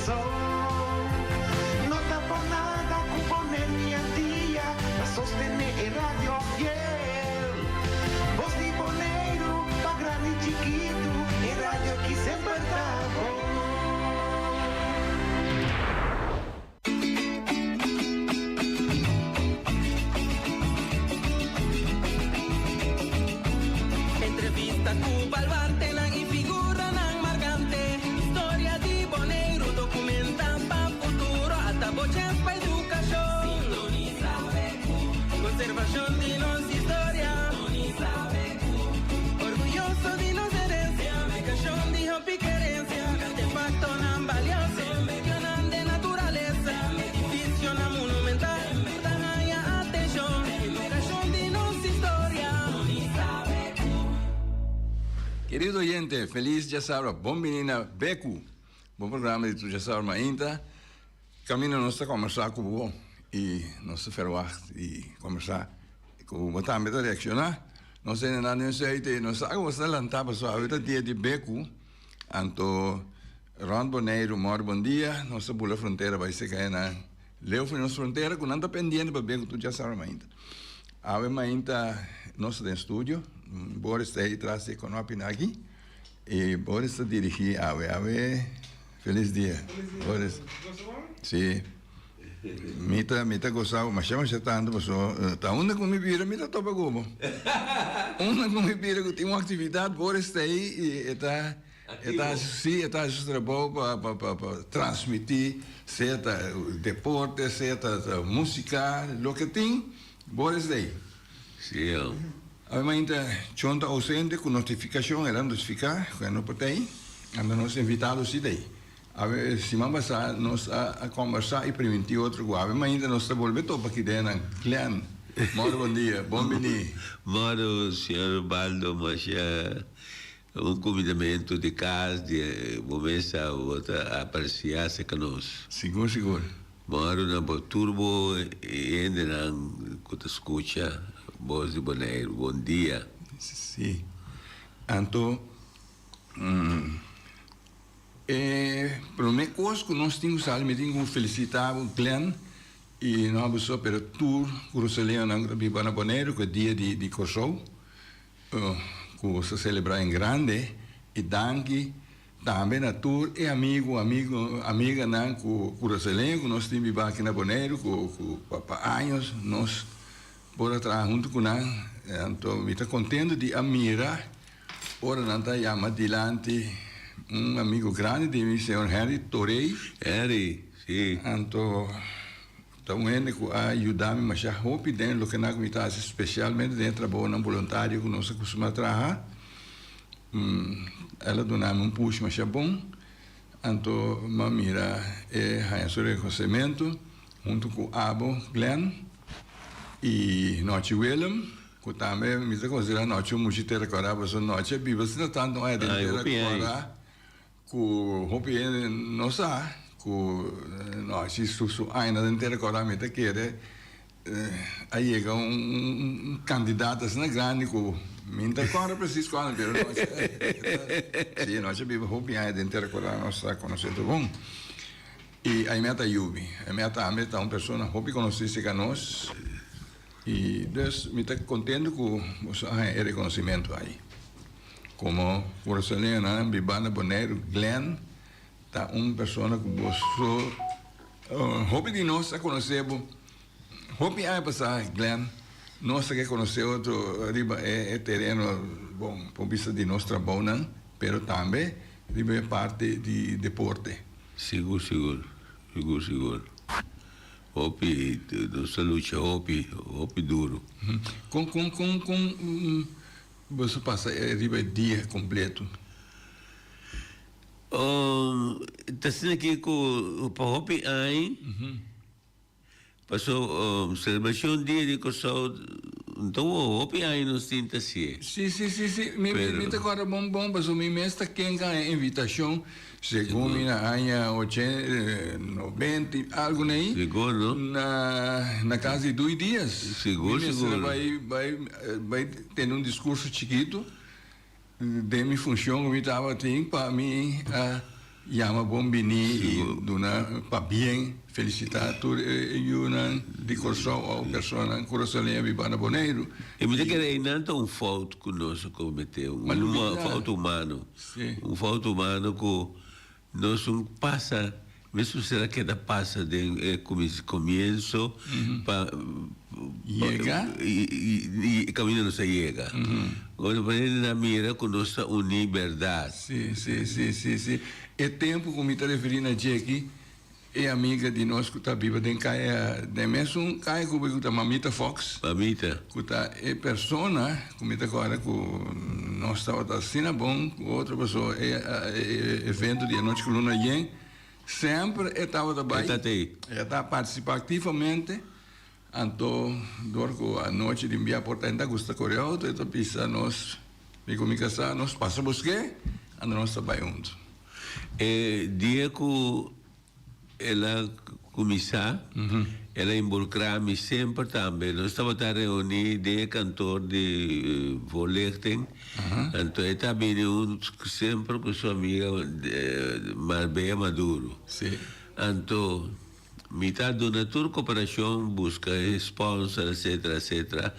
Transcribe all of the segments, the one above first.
Kòrsou. No ta por nada ku Boneiru Antia ta sostené e radio fiel. Bos di Boneiru pa grandi i chikitu, e radio ki semper ta bon. Entrevista ku baluartenan i figuranan markante. Historia di Boneiru dokumentá pa futuro. Ata bo chèns pa edukashon. Sintonisa BQ. Konservashon di nos historia. Sintonisa BQ. Orguyoso di nos herensia. Publikashon di hopi kerensia. Artefaktonan balioso. Medionan den naturalesa. Edificionan monumental. Ta haña atenshon. Edukashon di nos historia. Kerido oyente, felis djasabra. Bon bini na Beku, bo programa di tur djasabra mainta. Kaminda nos ta kombersá ku bo i nos ta ferwagt di kombersá ku bo tambe ta reakshoná. Nos ta hende nan den suite i nos sa ku bo ta lantá pasobra awe ta dia di Beku. Anto rònt Boneiru mòr bon dia nos ta bula frontera bai seka e nan leu for di nos frontera ku nan ta pendiente pa bin ku tur djasabra mainta. Awe mainta nos ta den studio, Boris ta ei tras di e konopi nan aki i Boris ta dirigí awe. Awe felis dia Boris. Si mi ta mi ta gosa bo masha masha tantu pasobra ta unda ku mi bira mi ta topa ku bo. Unda ku mi bira ku tin un aktividat Boris ta ei i e ta e ta hasi si e ta hasi su trabou pa pa pa pa transmití sea ta deporte sea ta músika loke tin Boris ta ei. Si. Awe mainta Chon ta ausente ku notifikashon el a notifiká ku e no por ta ei anto nos invitado si ta ei. Awe siman pasá nos a kòmbersá i primintí otro ku awe mainta nos ta bolbe topa aki den nan. Glenn, mòru bon dia, bon biní. Mòru señor Ubaldo, masha un kumindamentu di kas di bo mesa bo ta apresiá serka nos. Sigur sigur. Mòru na bo tur bo hendenan ku ta skucha Bos di Boneiru, bon dia. Sí. Anto. E prome kos ku nos tin ku sali mi tin ku felisitá bo Glenn i no abo so pero tur Kurusaleñonan ku ta biba na Boneiru ku e dia di di Kòrsou ku bo sa selebrá en grande i danki tambe na tur e amigu amigu amiganan ku Kurusaleño ku nos tin biba aki na Boneiru ku ku pa años nos por a traha huntu ku nan anto mi ta kontento di a mira Ora nan ta yama dilanti un amigo grandi di mi, señor Henry Torey. Henry, si. Anto ta un hende ku a yuda mi masha hopi den loke nan ku mi ta hasi, spesialmente den e trabounan boluntario ku nos a kustumá traha. El a duna mi un push masha bon. Anto m'a mira e haña su rekonosementu huntu ku abo, Glenn, i Nochi Willem. Ku tambe mi ta konsiderá nochi un muchi tera kòrá pasobra nochi a biba asina tantu aña den tera kòrá ku hopi hende no sa ku nochi su su añanan den tera kòrá mi ta kere a yega un kantidat asina grandi ku mi no ta kòrda presis kuantu pero nochi si nochi a biba hopi aña den tera kòrá nos ta konosé tur bon i Aimé ta yubi Aimé tambe ta un persona hopi konosí serka nos. I dus mi ta contento cu boso a haña e reconocimento ayi. Como Curazoleñonan biba na Boneiru, Glenn ta un persona cu boso hopi di nos a conoce bo hopi aña pasa, Glenn. Nos ta ke conoce otro riba e tereno, bon, por bisa di nos trabounan, pero tambe riba e parti di deporte. Sigur, sigur, sigur, sigur. Hopi, nos ta lucha hopi, hopi duru. Kon, kon, kon, kon boso pasa riba e dia kompleto? Ta asina aki ku pa hopi aña, paso selebrashon dia di Kòrsou ta hopi aña nos tin ta hasié. Si, si, si, si. Mi, mi ta kòrda bon bon paso mi mes ta ken ka haña invitashon. Segun mi na aña ochen, noventa i algu na ei. Sigur, no? Na, na kas di Dui Dias. Sigur, sigur. Mi mester bai, bai, bai tene un diskurso chikitu den mi funshon ku mi tabatin pa mi a. Yama bon bini i duna pabien, felisitá tur e yunan di Kòrsou òf personanan kurasoleño biba na Boneiru. I mi ta kere einan ta un fout ku nos a kometé, un fout humano, un fout humano ku nos un pasa, mes mester a keda pasa den e komienso pa Yega. I kaminda nos a yega. Ora pa hende nan mira ku nos ta uní bèrdat. Sí, sí, sí, sí, sí. E tempu ku mi ta referí na dje aki, e amiga di nos ku ta biba den kaya, den mesun kaya ku bo ku ta Mamita Fox. Mamita. Ku ta e persona ku mi ta kòrda ku nos tabata asina bon ku otro pasobra e e evento di Anochi ku Luna Yen, semper e tabata bai. E ta ei. E ta partisipá aktivamente. Anto dor ku anochi di bia por ta hende a gusta kore outo e ta bisa nos, mi ku mi kasá, nos pasa busk'é, anto nos ta bai huntu. E dia ku el a kuminsá, el a involukrá mi semper tambe. Nos tabata reuní den e kantor di voorlichting, anto e ta bini un semper ku su amiga Marbella Maduro. Anto Mi ta duna tur cooperacion, busca e sponsor etcetera etcetera,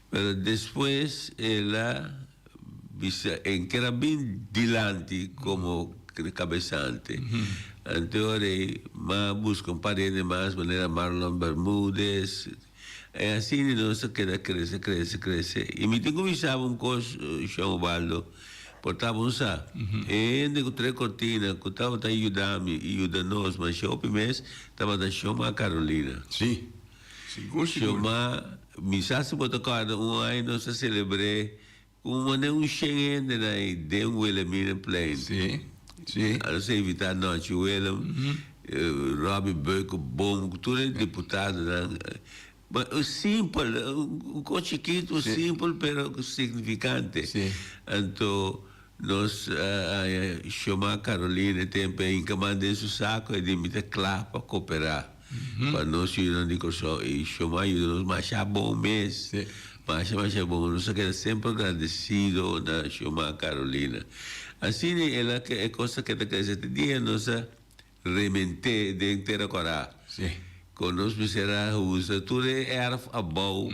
pero despues el a bisa en ker a bin dilanti como cabesante. Anto ora ey m'a busca un par di hende mas manera Marlon Bermudez, e asina nos a keda crece crece crece. Y mi tin cu bisa bo un cos Shon Ubaldo. Por ta bon sa, e hende ku tres kortina ku tabata yuda mi i yuda nos masha hopi mes tabata Shoma Carolina. Sí, sigur sigur. Shoma, mi sa si bo ta kòrda un aña nos a selebr'é ku un manera un shen hende na ei den Wilhelminaplein. Sí, sí. Nos a invitá Nochi Willem, Robbie Beukeboom, tur e diputadonan. Simpel, un kos chikitu, simpel pero signifikante. Anto nos a haña Shoma Carolina e tempu ei hinka man den su sako e di mi ta kla pa koperá pa nos yunan di Kòrsou i Shoma a yuda nos masha bon mes, masha masha bon. Nos a keda semper gradesido na Shoma Carolina. Asina el a e kos a keda krese te dia nos a Rement'é den tera kòrá. Kon nos mester a usa tur e èrf abou,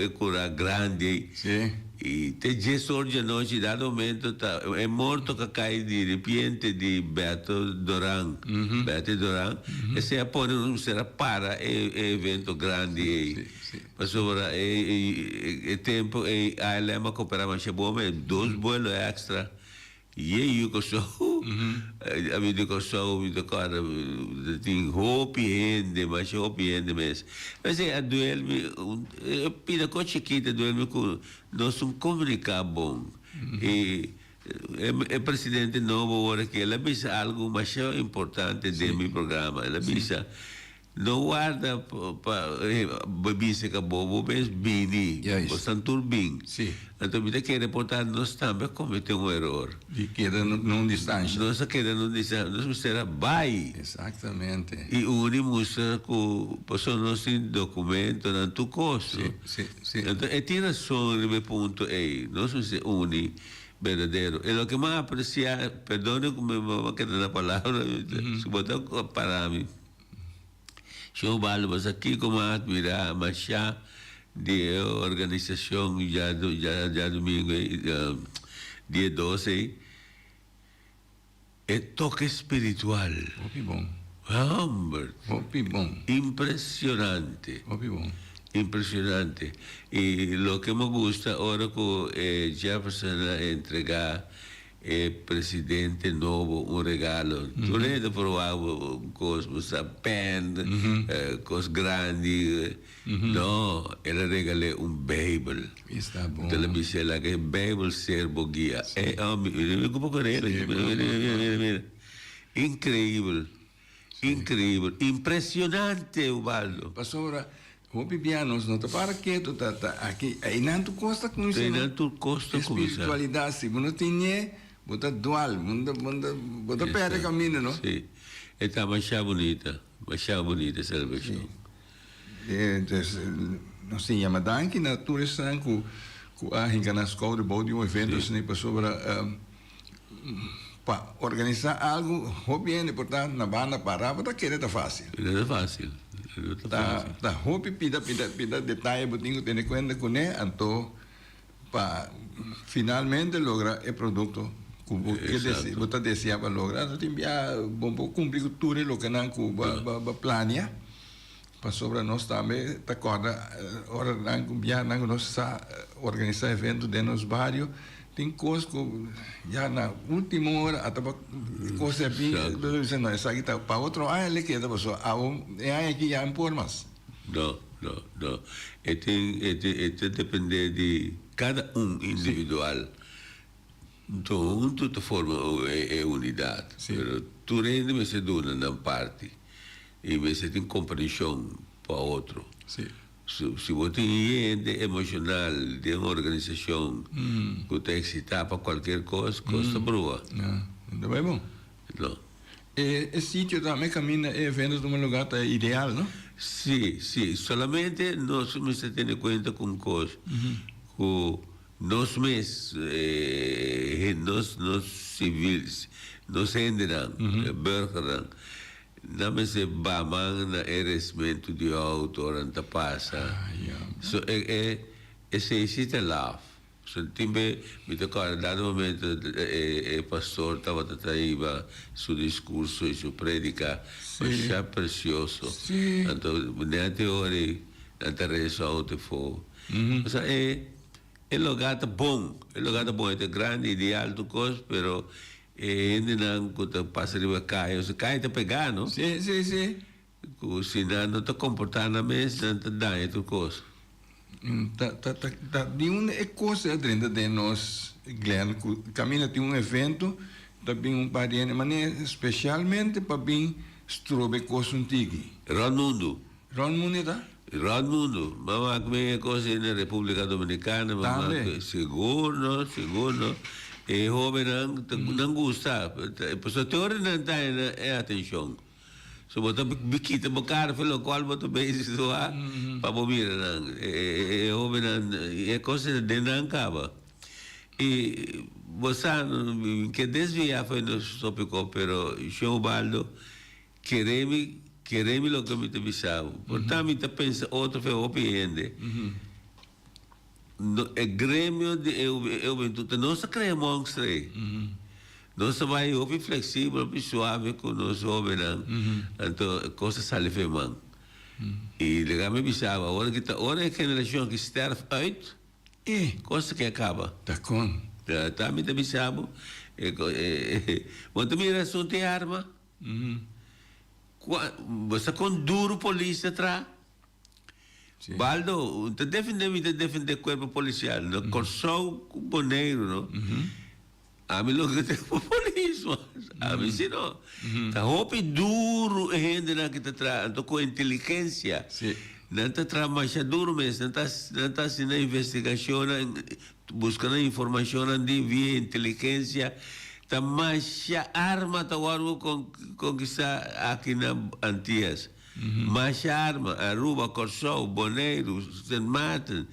e kurá grandi ei. I te djes or djanochi, dado momento ta e morto ka kai di ripiente di Beto Doran, Betty Doran, esei a pone nos mester a para e evento grandi ei. Pasobra e tempu ei ALM a koperá masha bon, dos buelo èkstra. Ye yu Kòrsou, ami di Kòrsou mi ta kòrda ta tin hopi hende, masha hopi hende mes. P'esei a duel mi, e pida kos chikit a duel mi ku nos no komuniká bon. I e presidente nobo awor aki el a bisa algu masha importante den mi programa, el a bisa, No warda pa bo bisa ka bo, bo mes bini, bo stan tur bin. Anto mi ta kere por ta nos tambe a comete un eror. Di keda na un distansha. Nos a keda na un distansha, nos mester a bai. Exactamente. I uni mustra ku pasobra nos tin documentonan tur kos. Anto e tin rason riba e punto ei, nos mester uni berdadero. E loke mi a aprecia, perdone ku mi a keda na palabra, si bo ta para mi. Shon Ubaldo, bo sa kiko mi a admirá mashá di e organisashon djadumingu ei, dia dos ei? E toke spiritual. Hopi bon. Humbert. Hopi bon. Impresionante. Hopi bon. Impresionante. I loke mi gusta ora ku e Jefferson a entregá E presidente nobo un regalo. Tur hende por wak un kos, bo sa, pen, kos grandi. No, el a regal'é un Bijbel. Esta bon. El a bis'é, laga e Bijbel ser bo guia. E homber, mira mi ku por el. Mira, mira, mira, mira. Increibel. Increibel. Impresionante, Ubaldo. Pasobra hopi bia nos no ta para ketu, ta ta aki einan tur kos ta kuminsá. Einan tur kos ta kuminsá. Espiritualidat, si bo no tin'é, bo ta dual, bo ta bo ta bo ta pèrdè kaminda, no? Sí. E ta masha bunita, masha bunita e selebrashon. Entonces, nos tin yama danki na tur esnan ku ku a hinka nan skouder bou di un evento asina pasobra. Pa organisá algu hopi hende por ta na banda pará bo ta kere ta fásil. No ta fásil. No ta fásil. Ta hopi pida pida pida detaye bo tin ku tene kuenta kuné anto pa finalmente logra e produkto ku bo ke dese bo ta deseá pa logra. Anto tin bia bo por kumpli ku tur e lokenan ku bo a plania pasobra nos tambe ta kòrda ora nan ku bianan ku nos sa organisá evento den nos bario. Tin kos ku ya na ultimo ora a taba kos a bin, bo bisa no esaki ta pa otro aña le keda pasobra awo e aña aki ya no por mas. No, no, no. E tin e tin e ta depende di kada un individual. Nto huntu ta forma e unidat. Pero tur hende mester duna nan parti i mester tin komprenshon pa otro. Si bo tin hende emoshonal den un organisashon ku ta eksitá pa kualkier kos, kos ta brua. No ta bai bon. No. E sitio tambe kaminda e evento tuma lugá ta ideal, no? Sí, sí. Solamente nos mester tene kuenta ku un kos, ku nos mes, nos nos sivil, nos hendenan, burgernan, Nan mester ba man na e resmentu di outo ora nan ta pasa. So e e esei si ta laf. So tin be mi ta kòrda dado momento e e pastor tabata ta hiba su diskurso i su predika masha presioso. Anto nèt e ora ei nan ta resa outo afó. Osea e e lugá ta bon, e lugá ta bon, e ta grandi, ideal tur kos, pero E hendenan ku ta pasa riba kaya, osea kaya ta pegá, no? Sí, sí, sí. Ku si nan no ta komportá nan mes, nan ta daña tur kos. Ta, ta, ta, ta di unda e kos a drenta den nos, Glenn, ku kaminda tin un evento, ta bin un par di hende, manera spesialmente pa bin strobe kos un tiki. Rònt mundu. Rònt mundu e ta? Rònt mundu. M'a wak mi e kos ei na Repúblika Dominikana, m'a wak Tambe. Sigur no, sigur no. E hóbennan ta nan gusta, pasobra te ora nan ta haña e atenshon. So bo ta kita bo kara for lokual bo ta bezig ta wak pa bo mira nan. E hóbennan e kos ei ta den nan kaba. I bo sa, mi ke desviá for nos tópiko, pero Shon Ubaldo, Kere mi, kere mi loke mi ta bisa bo. Por ta mi ta pensa otro fe hopi hende. No, e gremio di e e hubentud ta nos ta krea monster ei. Nos ta bai hopi fleksibel, hopi suave ku nos hobennan. Anto e kos ta sali fe man. I laga mi bisa bo, awor ki ta ora e generashon aki sterf uit, E kos ta ke a kaba. Ta kon? Ta mi ta bisa bo, e e bo ta mira asuntu e arma? Kua bo sa kon duru polis ta traha? Baldo, ta defende mi ta defende kuerpo polisial na Kòrsou ku Boneiru no. Ami loke ta ku polis mas. Ami si no. Ta hopi duru e hendenan ki ta traha anto ku inteligensia. Nan ta traha masha duru mes. Nan ta nan ta hasi nan investigashonnan Buska nan informashonnan di via inteligensia ta masha arma ta wòrdu konkistá aki na Antias. Masha arma, Aruba, Kòrsou, Boneiru, Sint Maarten.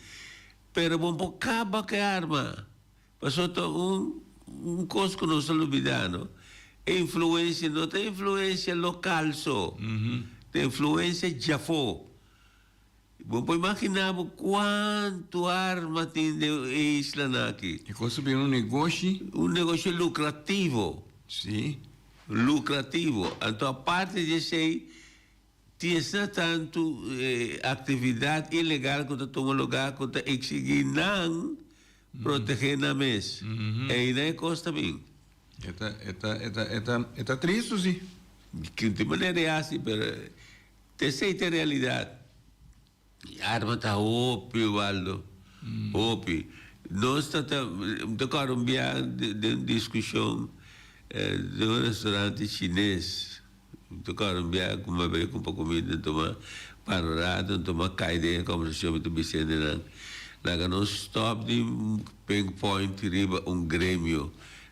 Pero bo por kaba ku e arma. Pasobra ta un un kos ku nos ta lubidá no. E influensia no ta influensia lokal so, ta influensia djafó. Bo por imaginá bo kuantu arma tin den e islanan aki? E kos ta bira un negoshi. Un negoshi lukrativo. Sí. Lukrativo. Anto aparte di esei, tin asina tantu aktividat ilegal ku ta tuma lugá ku ta eksigí nan protegé nan mes. Einan e kos ta bin. E ta, e ta, e ta, e ta, e ta tristu sí. Di manera e hasi, pero T'esei ta e realidat. E arma ta hopi, Waldo. Hopi. Nos ta ta, mi ta kòrda un bia den un diskushon den un restaurante chines. Mi ta kòrda un bia ku mi a bai kumpra kumida, mi tuma par un rato, mi tuma kai den e kòmbersashon, mi ta bisa hendenan, Laga nos stòp di pinpoint riba un gremio.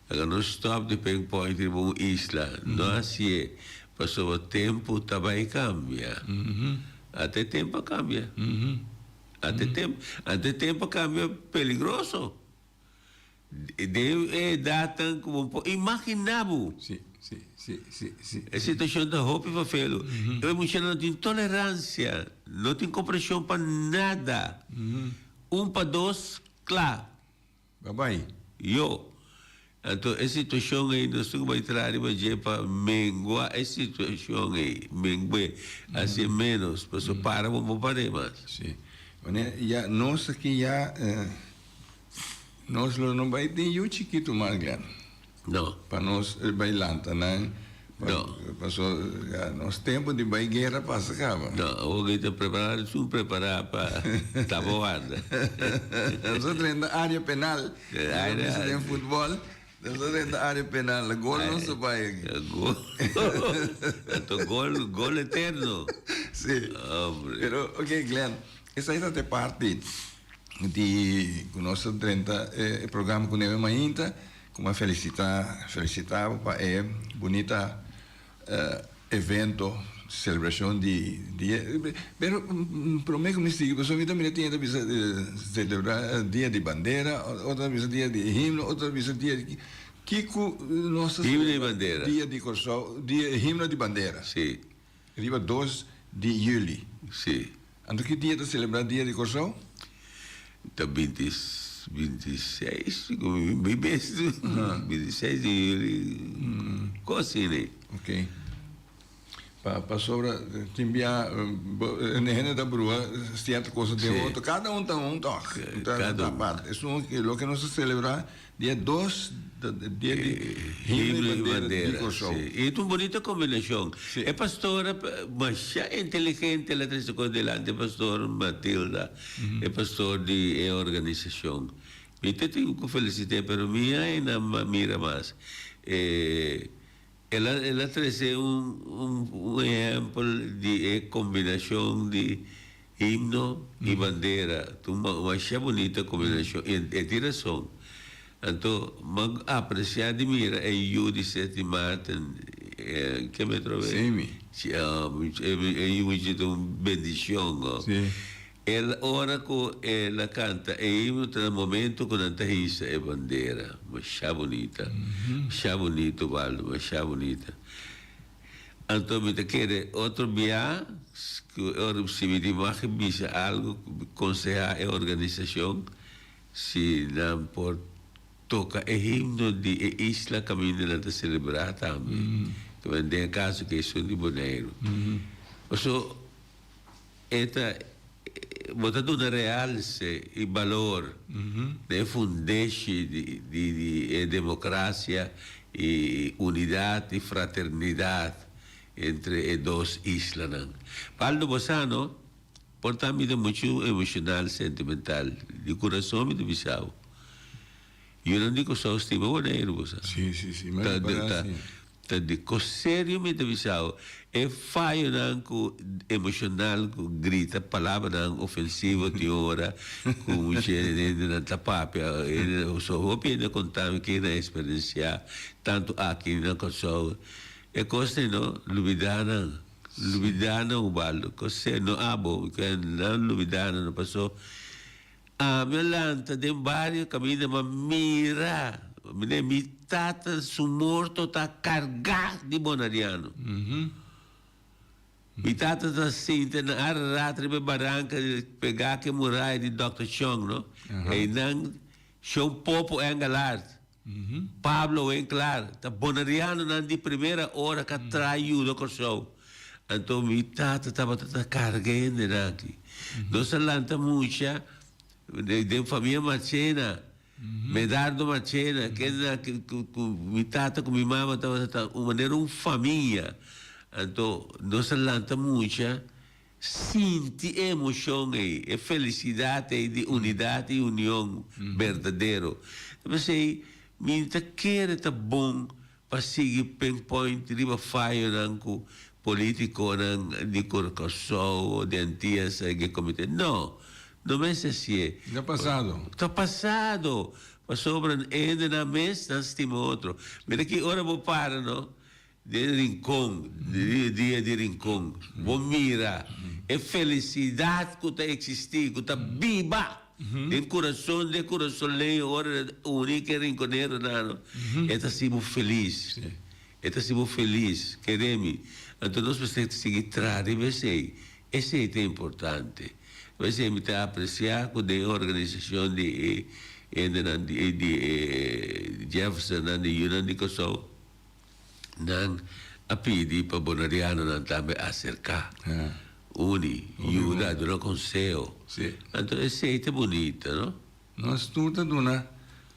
Laga nos stòp di pinpoint riba un isla. No hasié. Pasobra tempu ta bai kambia. Ata e tempu a kambia. Ata e tempu, ata e tempu a kambia peligroso. Den e edatnan ku bo por imaginá bo. Sí, sí, sí, sí, sí. E situashon ta hopi fafelu. E muchanan no tin toleransia, no tin komprenshon pa nada. Un pa dos, kla. Babai. Yo. Anto e situashon ei nos tin ku bai traha riba dje pa mengua e situashon ei, mengu'é, hasié ménos, pasobra para bo por par'é mas. Sí. Wanneer ya nos aki ya nos lo no bai tin yu chikitu mas, Glenn. No. Pa nos bai lanta nan. No. Paso ya nos tempo di bai guera pasa caba. No, awor ki ta prepara su prepara pa tapa warda. Nos a drenta area penal. Area. Nos den futbol. Nos a drenta area penal. Gol nos a bai aki. Gol. Anto gol, gol eterno. Si. Hombre. Pero ok Glenn, esai ta te parti di cu nos a drenta e programa cu Neve Mainta. Ku mi a felisitá felisitá bo pa e bunita evento selebrashon di dia pero promé ku mi sigui pasobra mi ta mira tin hende ta bisa selebrá dia di bandera otro ta bisa dia di himno otro ta bisa dia di kiko nos ta Himno di bandera. Dia di Kòrsou dia himno di bandera Si. Riba dos di yüli. Si. Anto ki dia ta selebrá Dia di Kòrsou? Ta binti 26, mi mes, 26 di yüli, kos asina. Ok. Pa pasobra tin bia hende ta brua sierto cosa den otro. Kada un ta un tòg. Kada un. Esun loke nos ta selebrá Dia dos dia di himno i bandera di Kòrsou. Si, i ta un bunita kombinashon. E pastora masha inteligente el a trese kos dilanti, e pastor Matilda, e pastor di e organisashon. Mi ta tin ku felisit'é, pero mi aina mira mas. E el a el a trese un un ehèmpel di e kombinashon di Himno y bandera ta un masha bunita combinacion y e tin razon. Anto m'an aprecia di mira e yu di Seti Maarten, ke mi atrobe? Semi. Si, e yu muchacho ta un bendicion ho. Si. El ora cu el a canta e himno ta na momento cu nan ta hisa e bandera. Masha bunita. Masha bunito Waldo, masha bunita. Anto mi ta kere otro bia ku ora si mi tin mag bisa algu konsehá e organisashon si nan por toka e himno di e isla kaminda nan ta selebrá tambe. Den e kaso ku esun di Boneiru. Paso e ta bo ta duna realse i balor na e fundeshi di e demokrasia i unidat i fraternidat entre e dos islanan. Paldo bo sa no, por ta mi ta muchu emoshonal, sentimental, di kurason mi ta bisa bo. Yunan di Kòrsou stima Boneiru bo sa. Sí, sí, sí, mi a repará sí. Ta di kos serio mi ta bisa bo. E fayonan ku emoshonal ku grita palabranan ofensivo tin ora ku mucha hendenan ta papia. So hopi hende a konta mi ke nan a eksperensiá tantu aki na Kòrsou. E kos ei no, lubidá nan. Lubidá nan Ubaldo. Kos serio, no abo, nan lubidá nan paso. Ami a lanta den bario kaminda m'a mira mire mi tata su morto ta kargá di bonariano. Mi tata ta sinta na Ararat riba e baranka pegá ku e muraya di Dòkter Chong no. Einan Shon Popo Engelhard, Pablo Winklaar ta bonarianonan di primera ora ka traha yuda Kòrsou. Anto mi tata tabata ta karga hendenan aki. Nos a lanta mucha den famia Marchena, Medardo Marchena, kendenan ku mi tata ku mi mama tabata ta un manera un famia. Anto nos a lanta mucha. Sinti e emocion ei, e felicidad ei di unidad i union berdadero. Ta p'esei mi ta kere ta bon pa sigui pinpoint riba fayonan ku politiconan di Curaçao o di Antillas a ke comete. No, no mester hasié. Ta pasado. Ta pasado, pasobra hendenan mes nan stima otro. Mira ki ora bo para no, Den Rincon, dia di Rincon, bo mira e felisidat ku ta eksistí, ku ta biba. Den kurason di e kurasoleño ora e ta uni ku e rinkoneronan e ta hasi bo felis. E ta hasi bo felis, kere mi. Anto nos mester sigui traha riba esei. Esei ta importante. P'esei mi ta apresiá ku den e organisashon di e hendenan di di e Jeffersonnan di yunan di Kòrsou nan a pidi pa bonerianonan tambe aserká, uni, yuda, duna konseho. Anto esei ta bunita, no? Nos tur ta duna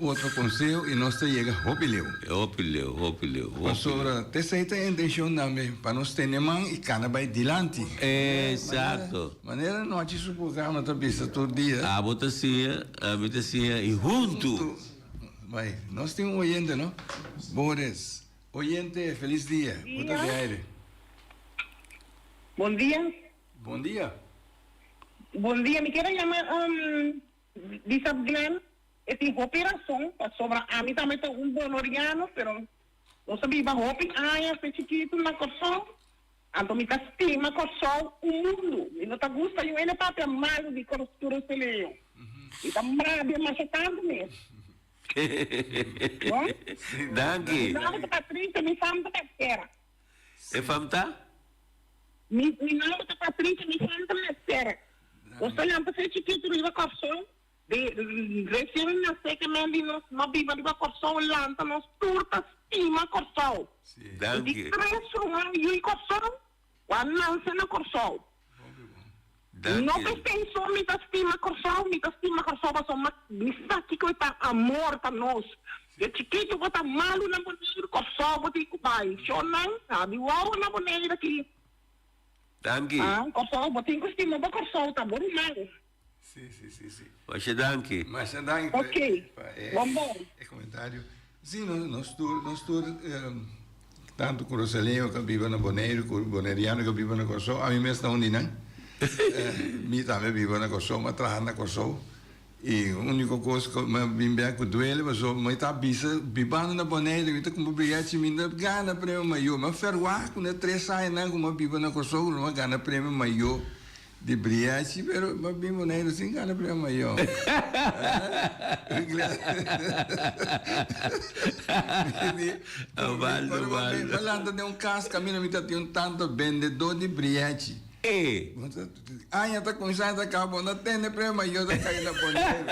otro conseho y nos ta yega hopi leu. Hopi leu, hopi leu, hopi leu. Pasobra t'esey ta e intencion tambe, pa nos tene man y cana bay dilanti. Exacto. Manera Nochi su programa ta bisa tur dia. Abo ta siña, ami ta siña y huntu. Huntu bay. Nos tin un oyente, no? Boris, oyente, feliz dia. Bo ta den aire. Bon dia. Bon dia. Bon dia, mi kier a yama Bisa Glenn e tin hopi rason pasobra ami tambe ta un bonoriano pero nos a biba hopi aña fe chikitu na Kòrsou anto mi ta stima Kòrsou un mundu mi no ta gusta yu hende papia malu di Kurasoleño mi ta rabia masha tantu mes bon Danki. Mi nòmber ta Patricia mi fam ta Mestera. E fam ta? Mi nòmber ta Patricia mi fam ta Mestera. Nos ta lanta fe chikitu riba Kòrsou, di resien nasé ke men di nos no biba riba Kòrsou lanta nos tur ta stima Kòrsou. Danki. Di tres ruman yui Kòrsou ku a nanse na Kòrsou. Danki. No p'esei so mi ta stima Kòrsou, mi ta stima Kòrsou pasobra mi sa kiko e ta amor pa nos. De chikitu bo ta malu na Boneiru, Kòrsou bo tin ku bai. Shonnan, habi wou na Boneiru aki. Danki. Ah, Kòrsou, bo tin ku stima bo Kòrsou, ta bo ruman. Si, si, si, si. Masha danki. Masha danki pa Ok, pa e bon bon. e komentario. Si, nos nos tur nos tur tantu kurasaleño ku a biba na Boneiru ku boneriano ku a biba na Kòrsou, ami mes ta un di nan. Mi tambe a biba na Kòrsou, mi a traha na Kòrsou. E unico cos cu mi a bin bek cu duele pasobra mi ta bisa bibando na Bonaire mi ta cumpra bilhechi mi no gana premio mayor mi a ferwagt cu na tres añanan cu mi a biba na Corsou cu mi a gana premio mayor di bilhechi pero mi a bin Bonaire sin gana premio mayor Mi a lanta den un cas caminda mi ta tin un tanto bendedor di bilhechi. Aña ta kuminsá, aña ta kaba, bo no tende premio mayor ta kai na Boneiru.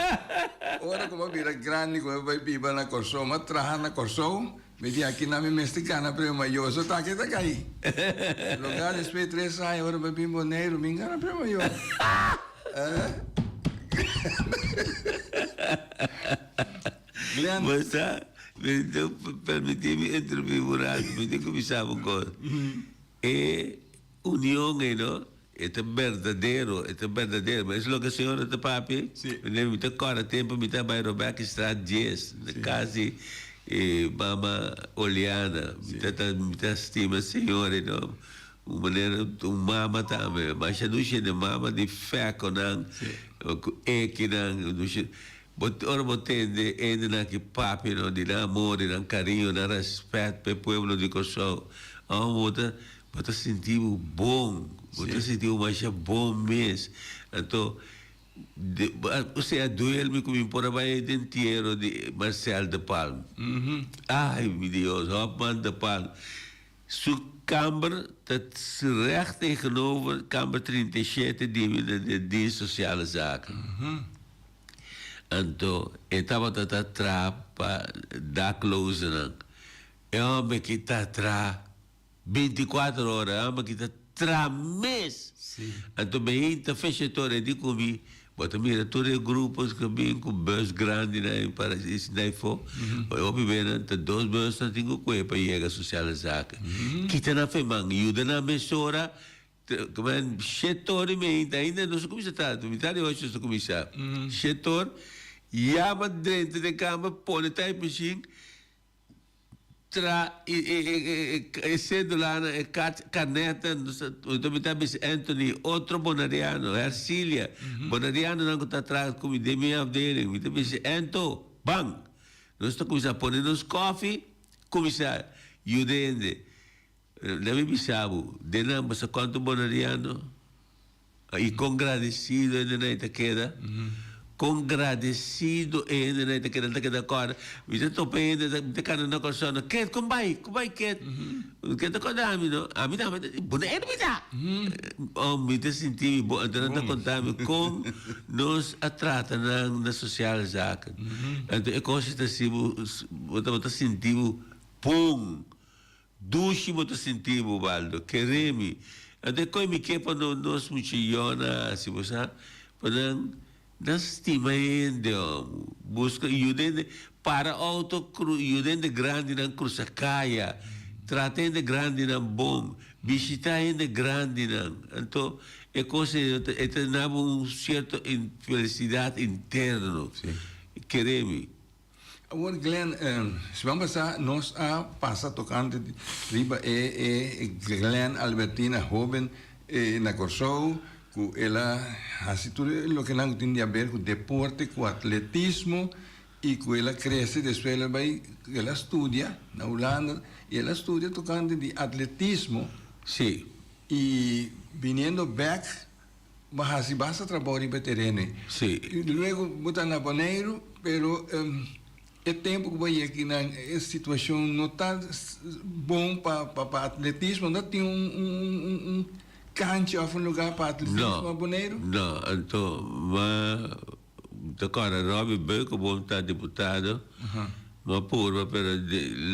Ora ku bo bira grandi ku bo bai biba na Kòrsou, bo a traha na Kòrsou, mi di aki nan mi mester gana premio mayor, so ta aki ta kai. Loga despues di tres aña ora bo bin Boneiru, mi gana premio mayor. Glenn. Bo sa, mi ta permití mi interrumpí un rato, mi tin ku bisa bo un kos. E union ei no, e ta berdadero, e ta berdadero. Ma es loke señora ta papia, mi ta kòrda tempu mi ta bai Robekistraat dies, na kas di e mama Oliana. Mi ta ta mi ta stima señora ei no, un manera un mama tambe. Masha dushi hende mama di fèkonan ku ekinan, dushi. Bo ora bo tende hendenan ki papia no di nan amor, di nan kariño, nan rèspèt pa e pueblo di Kòrsou, ò bo ta bo ta sinti bo bon, bo ta sinti bo masha bon mes. Anto osea duel mi ku mi por a bai den entiero di Marcel de Palm. Ai mi Dios, Hopman de Palm. Su kamber ta recht tegenover kamber 37 di mi na de Dienst Sociale Zaken. Anto e tabata ta traha pa daklozennan. E homber aki ta traha binticuater ora, e homber aki ta traha mes. Anto mi ta fecha tur e di cu mi, Bo ta mira tur e grupos ku bin ku bus grandi na e para na e fo. Oi hopi be nan ta dos bus nan tin ku kue pa yega Sociale Zaken. Kita nan fe man, yuda nan mesora. Kumen shete ora i meinta ainda nos a kuminsa traha, mitad di ocho nos a kuminsa. Shete ora, yama drenta den kamba, pone type machine. Tra e cedulanan, e carnetnan, nos ta bisa Anthony, otro bonariano, Hercilia, bonarianonan cu ta traha cu mi den mi afdeling, mi ta bisa Anto, ban! Nos ta cuminsa pone nos koffie, cuminsa yuda hende. Laat mi bisa bo, den nan bo sa cuanto bonariano y con gradecido hende nan ta keda. Kon gradesido e hendenan ta keda, ta keda kòrda. Mi ta topa e hende, mi ta kana na Kòrsou, nan, Ket, kon bai? Kon bai, Ket? Ket ta kòrda mi, no? Ami tambe ta di, Boneiru mi ta! Oh, mi ta sinti mi bon. Anto nan ta konta mi kon nos a trata nan na Sociale Zaken. Anto e kos ta hasi bo, bo ta sinti bo bon. Dushi bo ta sinti bo, Baldo. Kere mi. Anto e koe mi ke pa no nos mucha yona hasi, bo sa? Pa nan, nan stima hende, omo. Buska yuda hende para outo, kru, yuda hende grandinan krusa kaya, trata hende grandinan bon, bishita hende grandinan. Anto e kos ei e ta duna bo un sierto felisidat interno. Kere mi. Awor Glenn, siman pasá nos a pasa tokante riba e e Glenn Albertina hóben na Kòrsou ku el a hasi tur loke nan ku tin di aber ku deporte, ku atletismo i ku el a krese despues el a bai el a studia na Hulanda i el a studia tokante di atletismo. Sí. I biniendo bèk Bo a hasi basta trabou riba e tereno ei. Sí. Luego bo ta na Boneiru, pero e tempu ku bo a yega akinan e situashon no ta bon pa pa atletismo. No tin un un un kancha òf un lugá pa atletismo na Boneiru? No, anto ma ta kòrda Robby Beukeboom ta diputado, mi a purba pero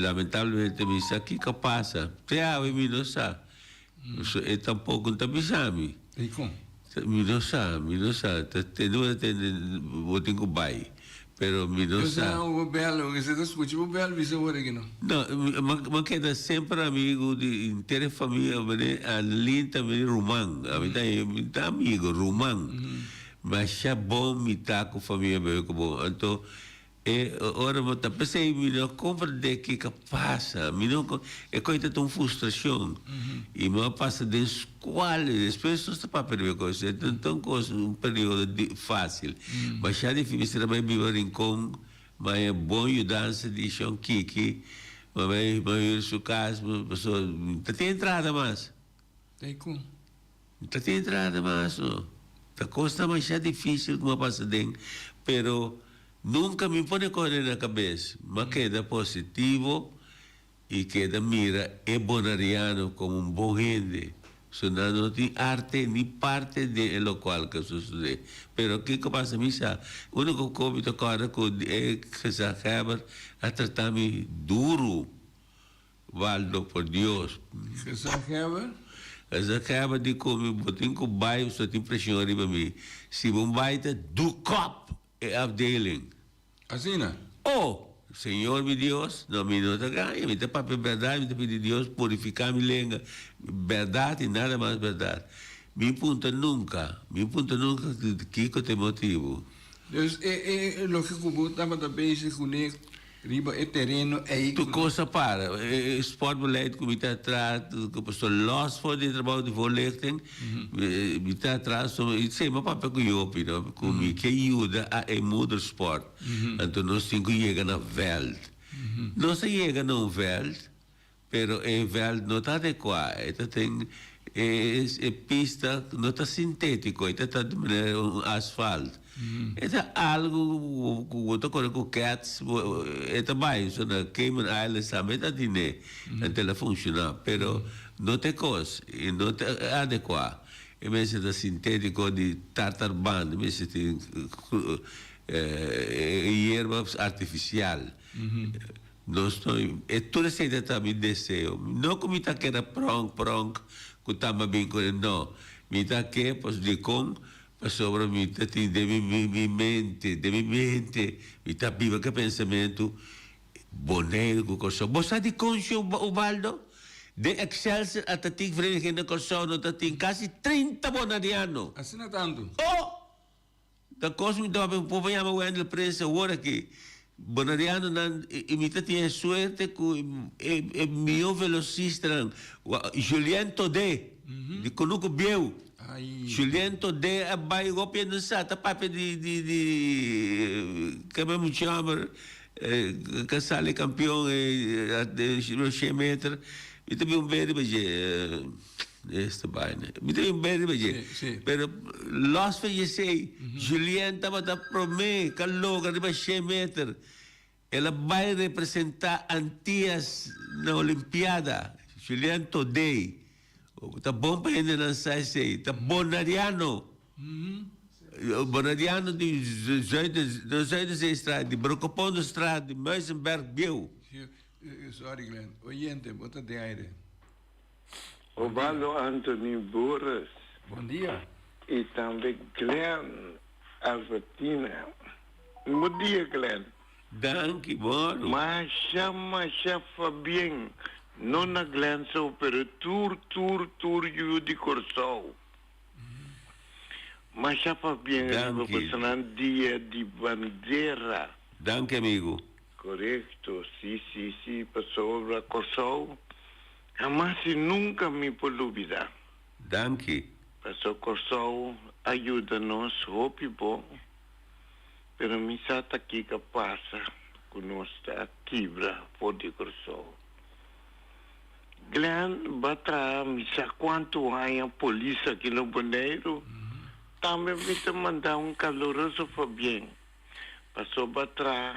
lamentablemente mi sa kiko a pasa. Te awe mi no sa. So e tampoco no ta bisa mi. Dikon? Mi no sa, mi no sa. Ta tende bo ta tende bo tin ku bai. Pero mi no sa. Yo sa bo bel, si ta skucha bo bel bisa ora aki no. No, mi a keda semper amigu di henter e famia, mane Annelien ta mi ruman. Ami ta mi ta amigu, ruman. Masha bon mi ta ku famia Beukeboom. Anto E ora bo ta p'esei mi no comprende kiko a pasa, mi no e koi ta ta un frustracion y mi a pasa den scual y despues nos ta papia riba e cos e no ta un cos un periodo facil masha dificil a bai biba Rincon mi a bon yudansa di shon Kiki mi a bai mi a huur su cas pasobra mi ta tin entrada mas. Dikon? Mi ta tin entrada mas no. Ta cosnan masha dificil cu mi a pasa den, pero nunca mi pone cos den na cabes. Mi a keda positivo y keda mira e Bonariano como un bon hende. So nan no tin arte ni parte den e locual cu a sucede. Pero kico pasa mi sa. Unico cos mi ta corda cu e gezaghebber a trata mi duro. Waldo, por Dios. Gezaghebber? Gezaghebber di ku mi bo tin ku bai pasobra tin presion riba mi. Si bo bai ta dukop e afdeling. Asina? Oh! Señor mi Dios, no mi no ta gaña, mi ta papia bèrdat, mi ta pidi Dios purifiká mi lenga. Bèrdat i nada mas bèrdat. Mi punta nunka, mi punta nunka kiko ta e motibu. Dus e e loke ku bo tabata bezig kuné Riba e tereno ei. Tur kos a para. E sportbeleid ku mi ta traha, ku pasobra los for di e trabou di voorlichting, mi ta traha so i sema papia ku Jopie no, ku mi ke yuda a e moedersport. Anto nos tin ku yega na vèlt. Nos a yega na un vèlt, Pero e veld no ta adekuá, e ta ten e pista no ta sintétiko, e ta ta di manera un asfalt. E ta algu ku bo ta kore ku kèts, e ta bai. So na Cayman Islands tambe e ta tine, anto el a funshoná. Pero no ta e kos, e no ta adekuá. E mester ta sintétiko di tartarband, e mester tin e yerba artifisial. Nos no, e tur esei ta ta mi deseo. No ku mi ta keda pronk pronk ku tamba bin ku e, no. Mi ta ke pas dikon pasobra mi ta tin den mi mi mi mente, den mi mente mi ta biba ku e pensamentu Boneiru ku Kòrsou. Bo sa dikon sho Ubaldo? Den Excelsior Atletiek Vereniging na Kòrsou no ta tin kasi 30 bonariano. Asina tantu? Oh! Ta kos mi ta papia por por yama Wendell Prince awor aki. Bonerianonan i mi ta tin e suerte ku e e mihó velosistanan Julien Todé di Kunuku Bieu. Julien Todé a bai hopi hende sa ta papia di di di keme mucha hòmber ka sali kampion den shen meter. Mi ta bin un beri pa dje. Esta baina. Mi ta bin beri riba dje. Pero los van esei, Julien tabata promé ka logra riba shen meter. El a bai representá Antias na Olimpiada. Julien Thodey. Ta bon pa hendenan sa esei. Ta bonariano. Bonariano di Zuiderzeestraat, di Brokopondostraat, di Muizenberg bieu. Sorry Glenn. Oyente, bo ta den aire. Obaldo Anthony Boris. Bon dia. Y tambe Glenn Albertina. Bon dia Glenn. Danki Boru. Masha masha fabien no na Glenn so pero tur tur tur yu di Corsou. Masha pabien riba Danki. bosonan dia di bandera. Danki amigo. Korekto, si si si pasobra Kòrsou hamas i nunka mi por lubida. Danki. Paso Kòrsou a yuda nos hopi bon, pero mi sa ta kiko a pasa ku nos ta kibra for di Kòrsou. Glenn ba traha mi sa kuantu aña polis aki na Boneiru, tambe mi ta manda un kaluroso pabien paso ba traha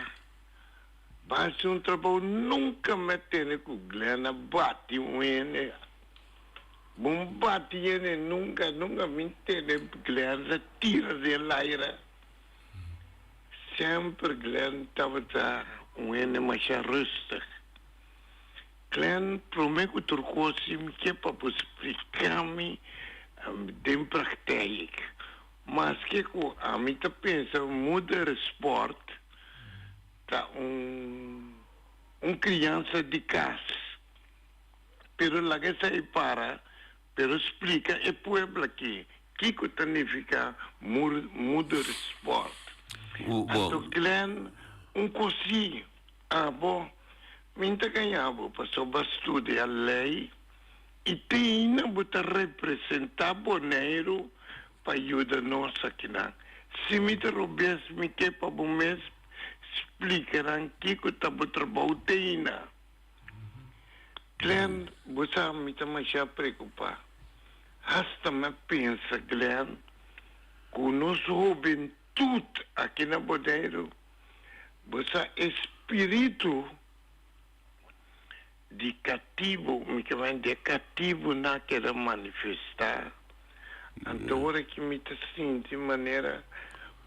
ba hasi un trabou nunka mi a tene ku Glenn a bati un hende bon bati hende nunka nunka mi tene Glenn sa tira den laira semper Glenn tabata un hende masha rustig. Glenn, promé ku tur kos si mi ke pa bo splika mi den praktijk. Maske ku ami ta pensa moedersport ta un un kriansa di kas. Pero laga esei para, pero splika e pueblo aki kiko ta nifiká moedersport. Anto Glenn, un kos si. Abo, mi n'ta gaña bo pasobra bo a studia lei i te ainda bo ta representá Boneiru pa yuda nos akinan. Si mi ta robes mi ke pa bo mes splika nan kiko ta bo trabou te ainda. Glenn, bo sa mi ta masha preokupá. Hasta mi a pensa, Glenn, ku nos hobentut aki na Boneiru Bo sa e spiritu di katibu, mi ke bai di e katibunan keda manifestá. Anto ora ki mi ta sinti manera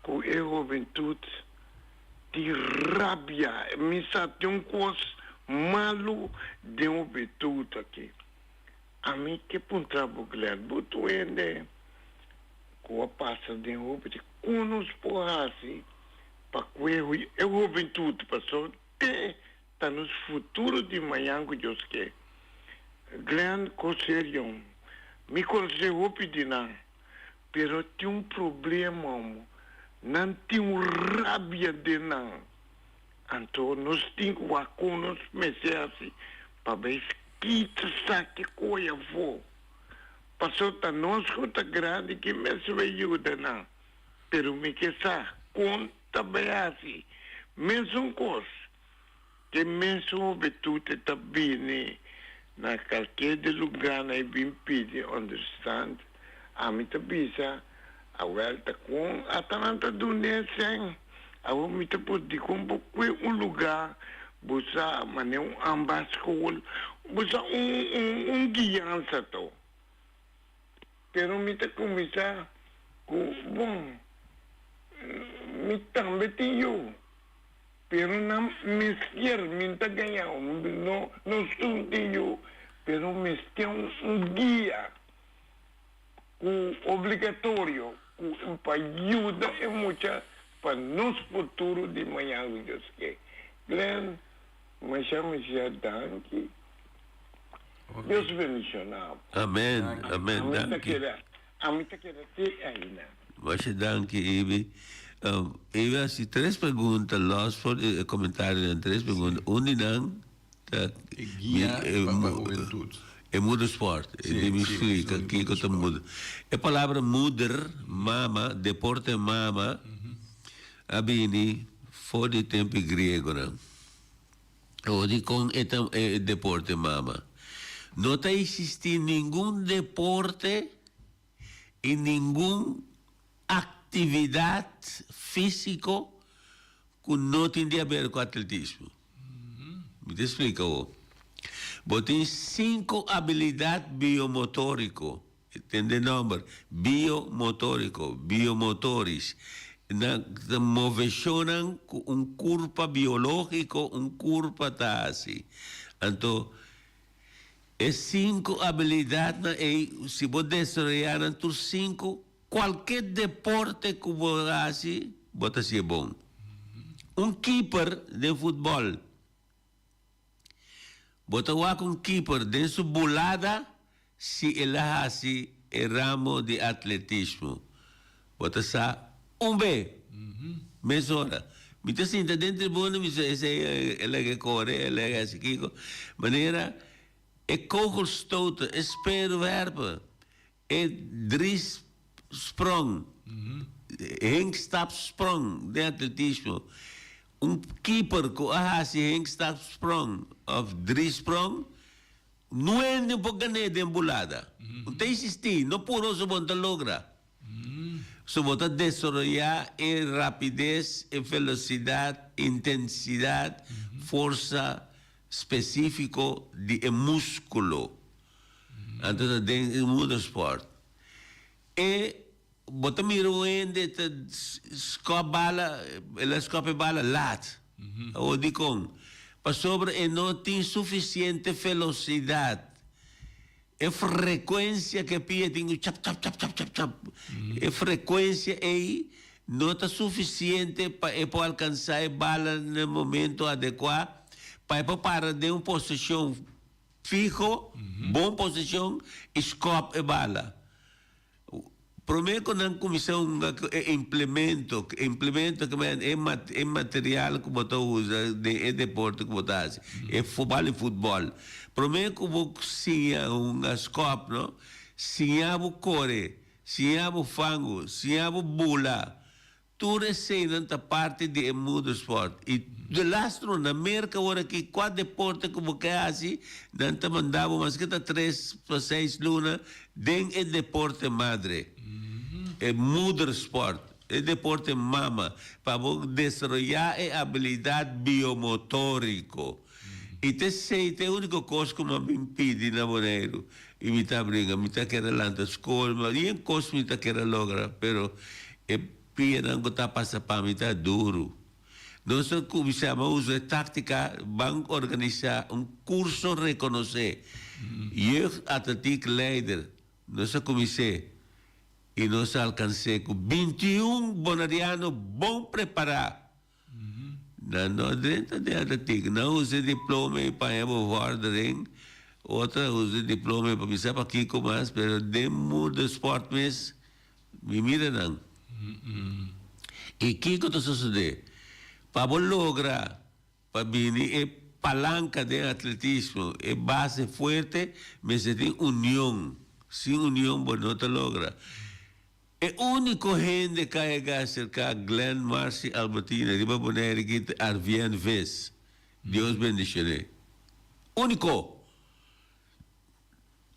ku e hobentut tin rabia, mi sa tin un kos malu den hobentut aki. Ami ke puntra bo Glenn, bo tur hende ku a pasa den hopi di kon nos por hasi pa ku e e hubentut pasobra te ta nos futuro di mañan ku Dios ke. Glenn kos serio mi konosé hopi di nan pero tin un problema nan tin un rabia den nan anto nos tin ku wak kon nos mester hasi pa bai kita saki koe afó. Paso ta nos ku ta grandi ki mester bai yuda nan. Pero mi ke sa kon ta bai hasi mesun kos. Ke mesun hubentut e ta bini na kalker di lugánan i bin pidi onderstand. Ami ta bisa, awèl ta kon ata nan ta dun'é sèn. Awor mi ta por di kon bo kue un lugá, bo sa manera un ambachtsschool, bo sa un un un guiansa to. Pero mi ta kuminsá ku, bon, mi tambe tin yu, pero nan mester, mi no ta gaña, no nos tur tin yu, pero mester un un guia ku obligatorio ku pa yuda e mucha pa nos futuro di mañan ku Dios ke. Glenn, masha masha danki. Dios bendiciona bo. Amen, amen, Ami ta danki. keda, ami ta keda te aina. Masha danki, Ibi. Um, Ibi a hasi tres pregunta, los for di e comentarionan, tres pregunta. Un di nan ta E guia mi, e pa mu- hubentud. E moedersport, e Sí, di mi sí, splika sorry, kiko ta moedersport. moeder. E palabra moeder, mama, deporte mama, a bini for di tempo e griegonan. O di kon e ta e deporte mama. No ta existi ningun deporte y ningun actividad fisico cu no tin di haber cu atletismo. Mi ta explica bo. Bo tin cinco habilidad biomotorico. Tende nomber, biomotorico, biomotorisch. Nan ta movecionnan cu un curpa biologico, un curpa ta haci. Anto, e cinco habilidadnan ey, si bo desaroya nan tur cinco, cualke deporte cu bo haci, bo ta haci'e bon. Un keeper den futbol. Bo ta wak un keeper den su bulada si el a hasi e ramo di atletismo. Bo ta sa un be! Mesora. Mi ta sinta den tribuna mi sa esei el a ke kore, el a hasi kiko. Manera e kogelstoten, e speerwerpen, E drie sprong, hinkstapsprong den atletismo. Un keeper ku a hasi hinkstapsprong òf driesprong, no hende por gan'é den bulada. No ta eksistí, no puro su bo no ta logra. So bo ta desaroyá e rapides, e velosidat, intensidat, forsa spesífiko di e múskulo. Anto ta den e moedersport. E bo ta mira un hende ta skòp bala, el a skòp e bala laat. Awor dikon? Pasobra e no tin sufisiente velosidat. E frekuensia ku e pia tin ku chap chap chap chap chap chap. E frekuensia ei no ta sufisiente pa e por alkansá e bala na e momento adekuá pa e por para den un posishon Fiho, bon posicion y scop e bala. Prome cu nan cuminsa hunga cu e implemento, implemento ke men e e material cu bo ta usa den e deporte cu bo ta haci, e bal di futbol. Prome cu bo siña hunga scop no, siña bo core, siña bo fango, siña bo bula. Tur eseinan ta parti di e moedersport. I de lastro, na Merka awor aki, kua deporte ku bo ke hasi, nan ta manda bo maske ta tres pa seis luna den e deporte madre, e moedersport, e deporte mama, pa bo desaroyá e abilidat biomotoriko. I ta esei ta e úniko kos ku mi a bin pidi na Boneiru. I mi ta bringa, mi ta kere lanta skol, ma yen kos mi ta kere logra, pero e pianan ku ta pasa pa mi ta duru. Nos a kuminsá a usa e táktika, ban organisá un kurso rekonosé, Jeugd Atletiek Leider, nos a kumins'é i nos a alkans'é ku 21 boneriano bon prepará. Nan no drenta den atletiek. Nan usa e diploma ei pa haña bevordering, otro a usa e diploma ei pa mi sa pakiko mas, pero den mundo sport mes mi mira nan. I kiko ta sosodé? Pa bo logra pa bini e palanka den atletismo, e base fuerte, mester tin union. Sin union bo no ta logra. E úniko hende ka yega aserká Glenn Marcy Albertina riba Bonaire ki ta Arvien Vis. Dios bendishoné. Úniko!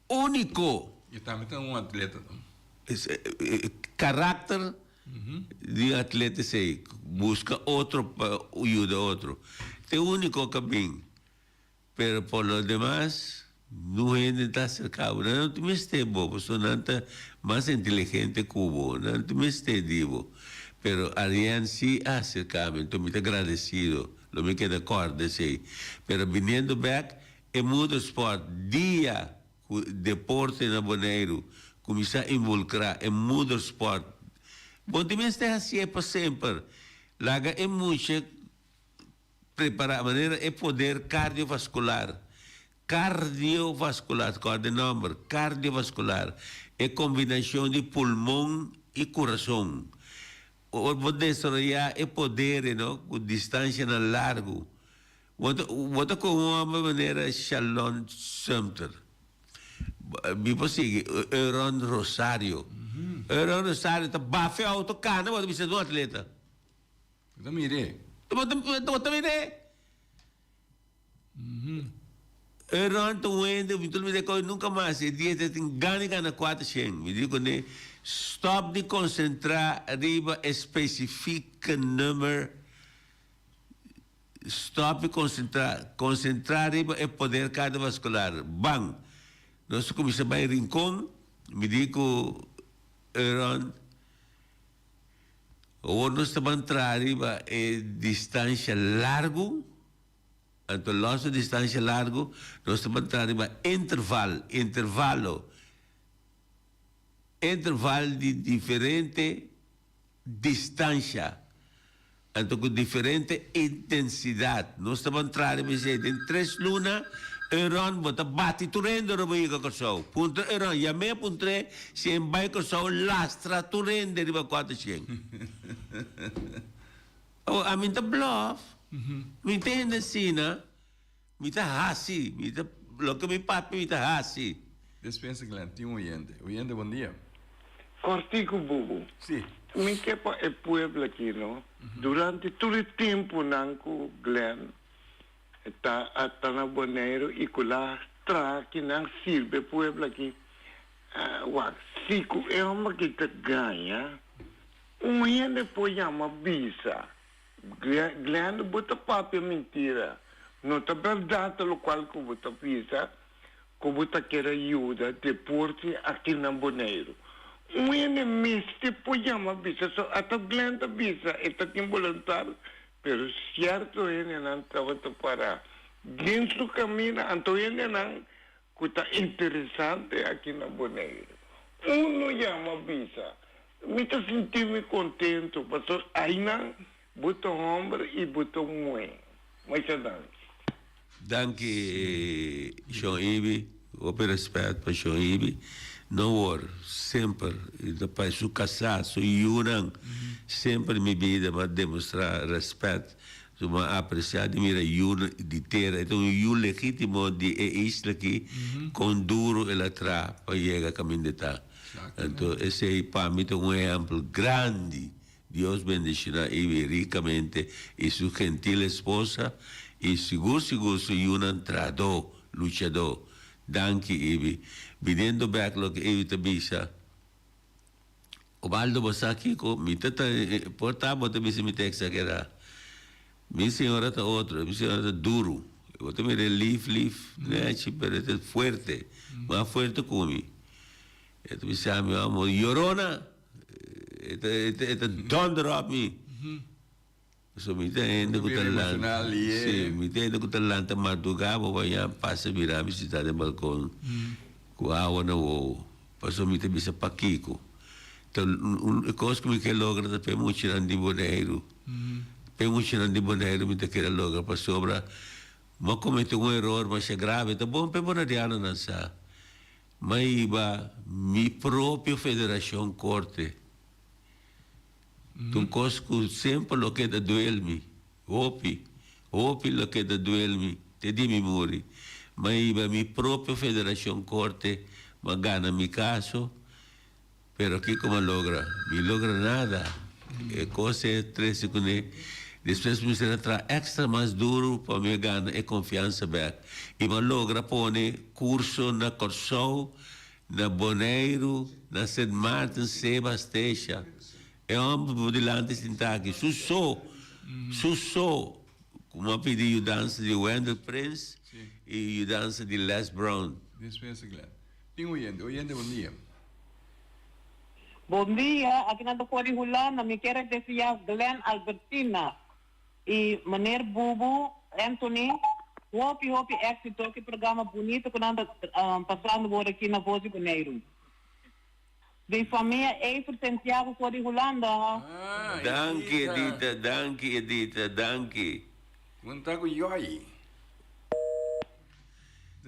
Úniko! E tambe ta un atleta no? Karakter di un atleta esei, buska otro pa yuda otro. Ta e úniko ka bin. Pero por lo demas, nun hende ta acerca bo. Nan no ta mester bo, pasobra nan ta mas inteligente cu bo. Nan no ta mester di bo. Pero Ariane si a acerca mi, enton mi ta agradecido. Lo mi keda corda esey. Pero biniendo bek, e moedersport, dia cu deporte na Boneiru cuminsa involucra e moedersport, bo no ta mester hacié pa semper. Laga e mucha. Prepara manera e poder cardiovascular, cardiovascular, corda e nomber, cardiovascular, e combinacion di pulmon y curason. Ora bo desaroya e poder no, cu distancianan largo, bo ta, bo ta con un homber manera Shalon Sumter. Mi por sigui, Euron Rosario. Euron Rosario ta bafe auto cana, bo ta bisa es un atleta. Bo ta mir'é. Bo ta mir'é. Aaron ta un hende, mi ta olbida e kos nunka mas, e dia ta tin gana di gana kuater shen. Mi di kuné, stòp di konsentrá riba e spesifike number, stòp di konsentrá, konsentrá riba e poder kardiovaskular. Ban! Nos a kuminsá bai Rincon, mi di ku Aaron, awor nos ta ban traha riba e distansha largu. Anto los di distancia largo nos ta banta riba interval, intervalo, interval di diferente distancia, anto cu diferente intensidad. Nos ta ban traha riba esey. Den tres luna Euron bo ta bati tur hende ora bo yega Corsou. Puntra Euron, yam'é puntr'é si e bai Corsou lastra tur hende riba cuater shen. Oh, ami ta bluff. Mi ta hende asina. Mi ta hasi. Mi ta, loke mi papia mi ta hasi. Despensa Glenn, tin un oyente. Oyente, bon dia. Kòrtiku bubu. Si. Mi ke pa e pueblo aki no, durante tur e tempunan ku Glenn ta a ta na Boneiru i ku la traha kinan sirbi e pueblo aki, wak, si ku e hòmber aki ta gaña, Un hende por yama bisa, Glenn bo ta papia mentira, no ta berdad locual cu bo ta bisa cu bo ta kere yuda deporte aki na Boneiru. Un hende mester por yama bisa, so ata Glenn ta bisa e ta tin boluntad, pero cierto hendenan tabata para den su camina, anto hendenan cu ta interesante aki na Boneiru. Uno yama bisa, Mi ta sinti mi contento pasobra aynan bo ta homber y bo ta muhe. Masha danki. Danki Shon Ibi, hopi respet pa Shon Ibi. No wor, semper y ta pa su casá, su yunan, semper mi bida m'a demostra respet. Su m'a aprecia di mira yu di tera, e ta un yu legitimo di e isla aki, con duro el a traha pa yega caminda e ta. Anto esey pa mi ta un ehempel grandi. Dios bendiciona Ibi ricamente y su gentil esposa y sigur sigur su yunan trahadó, luchadó. Danki Ibi. Biniendo bek loke Ibi ta bisa, Obaldo bo sa kiko? Mi ta ta por ta bo ta bisa mi ta exagera. Mi señora ta otro, mi señora ta duru. Bo ta mira e lif lif nechi pero e ta fuerte, mas fuerte ku mi. E ta bisa mi, amo yorona, e ta e ta donder op mi. So mi ta hende ku ta lanta, si, mi ta hende ku ta lanta madrugá bo baña pasa mira mi sintá den balkon ku awa na wowo. Pasobra mi ta bisa pakiko. Ta un kos ku mi ke logra ta p'e muchanan di Boneiru. P'e muchanan di Boneiru mi ta kere logra pasobra mi a komete un eror masha grave. Ta bon p'e bonerianonan sa. Mi a hiba mi propio federashon korte. Ta un kos ku semper lo keda duel mi, hopi, hopi lo keda duel mi te di mi muri. Mi a hiba mi propio federashon korte, mi a gana mi kaso, pero kiko mi a logra? Mi logra nada. E kos e trese kuné. Despues mi mester a traha èkstra mas duru pa mi a gana e konfiansa bèk. I mi a logra pone kurso na Kòrsou Na Boneiru, na Sint Maarten, Seba Stesha. E hòmber bo dilanti sinta aki, su so, su so, ku a pidi yudansa di Wendell Prins i yudansa di Les Brown. Dispensa Glenn. Tin oyente. Oyente, bon dia. Bon dia, aki nan ta for di Hulanda. Mi kier a desea Glenn Albertina y meneer Bubu Anthony hopi hopi éxito cu e programa bunito cu nan ta pasando wor aki na Voz di Boneiru. Di famia Evert Santiago for di Hulanda. Ah, Danki Edita, danki Edita, danki. Con ta cu Joy?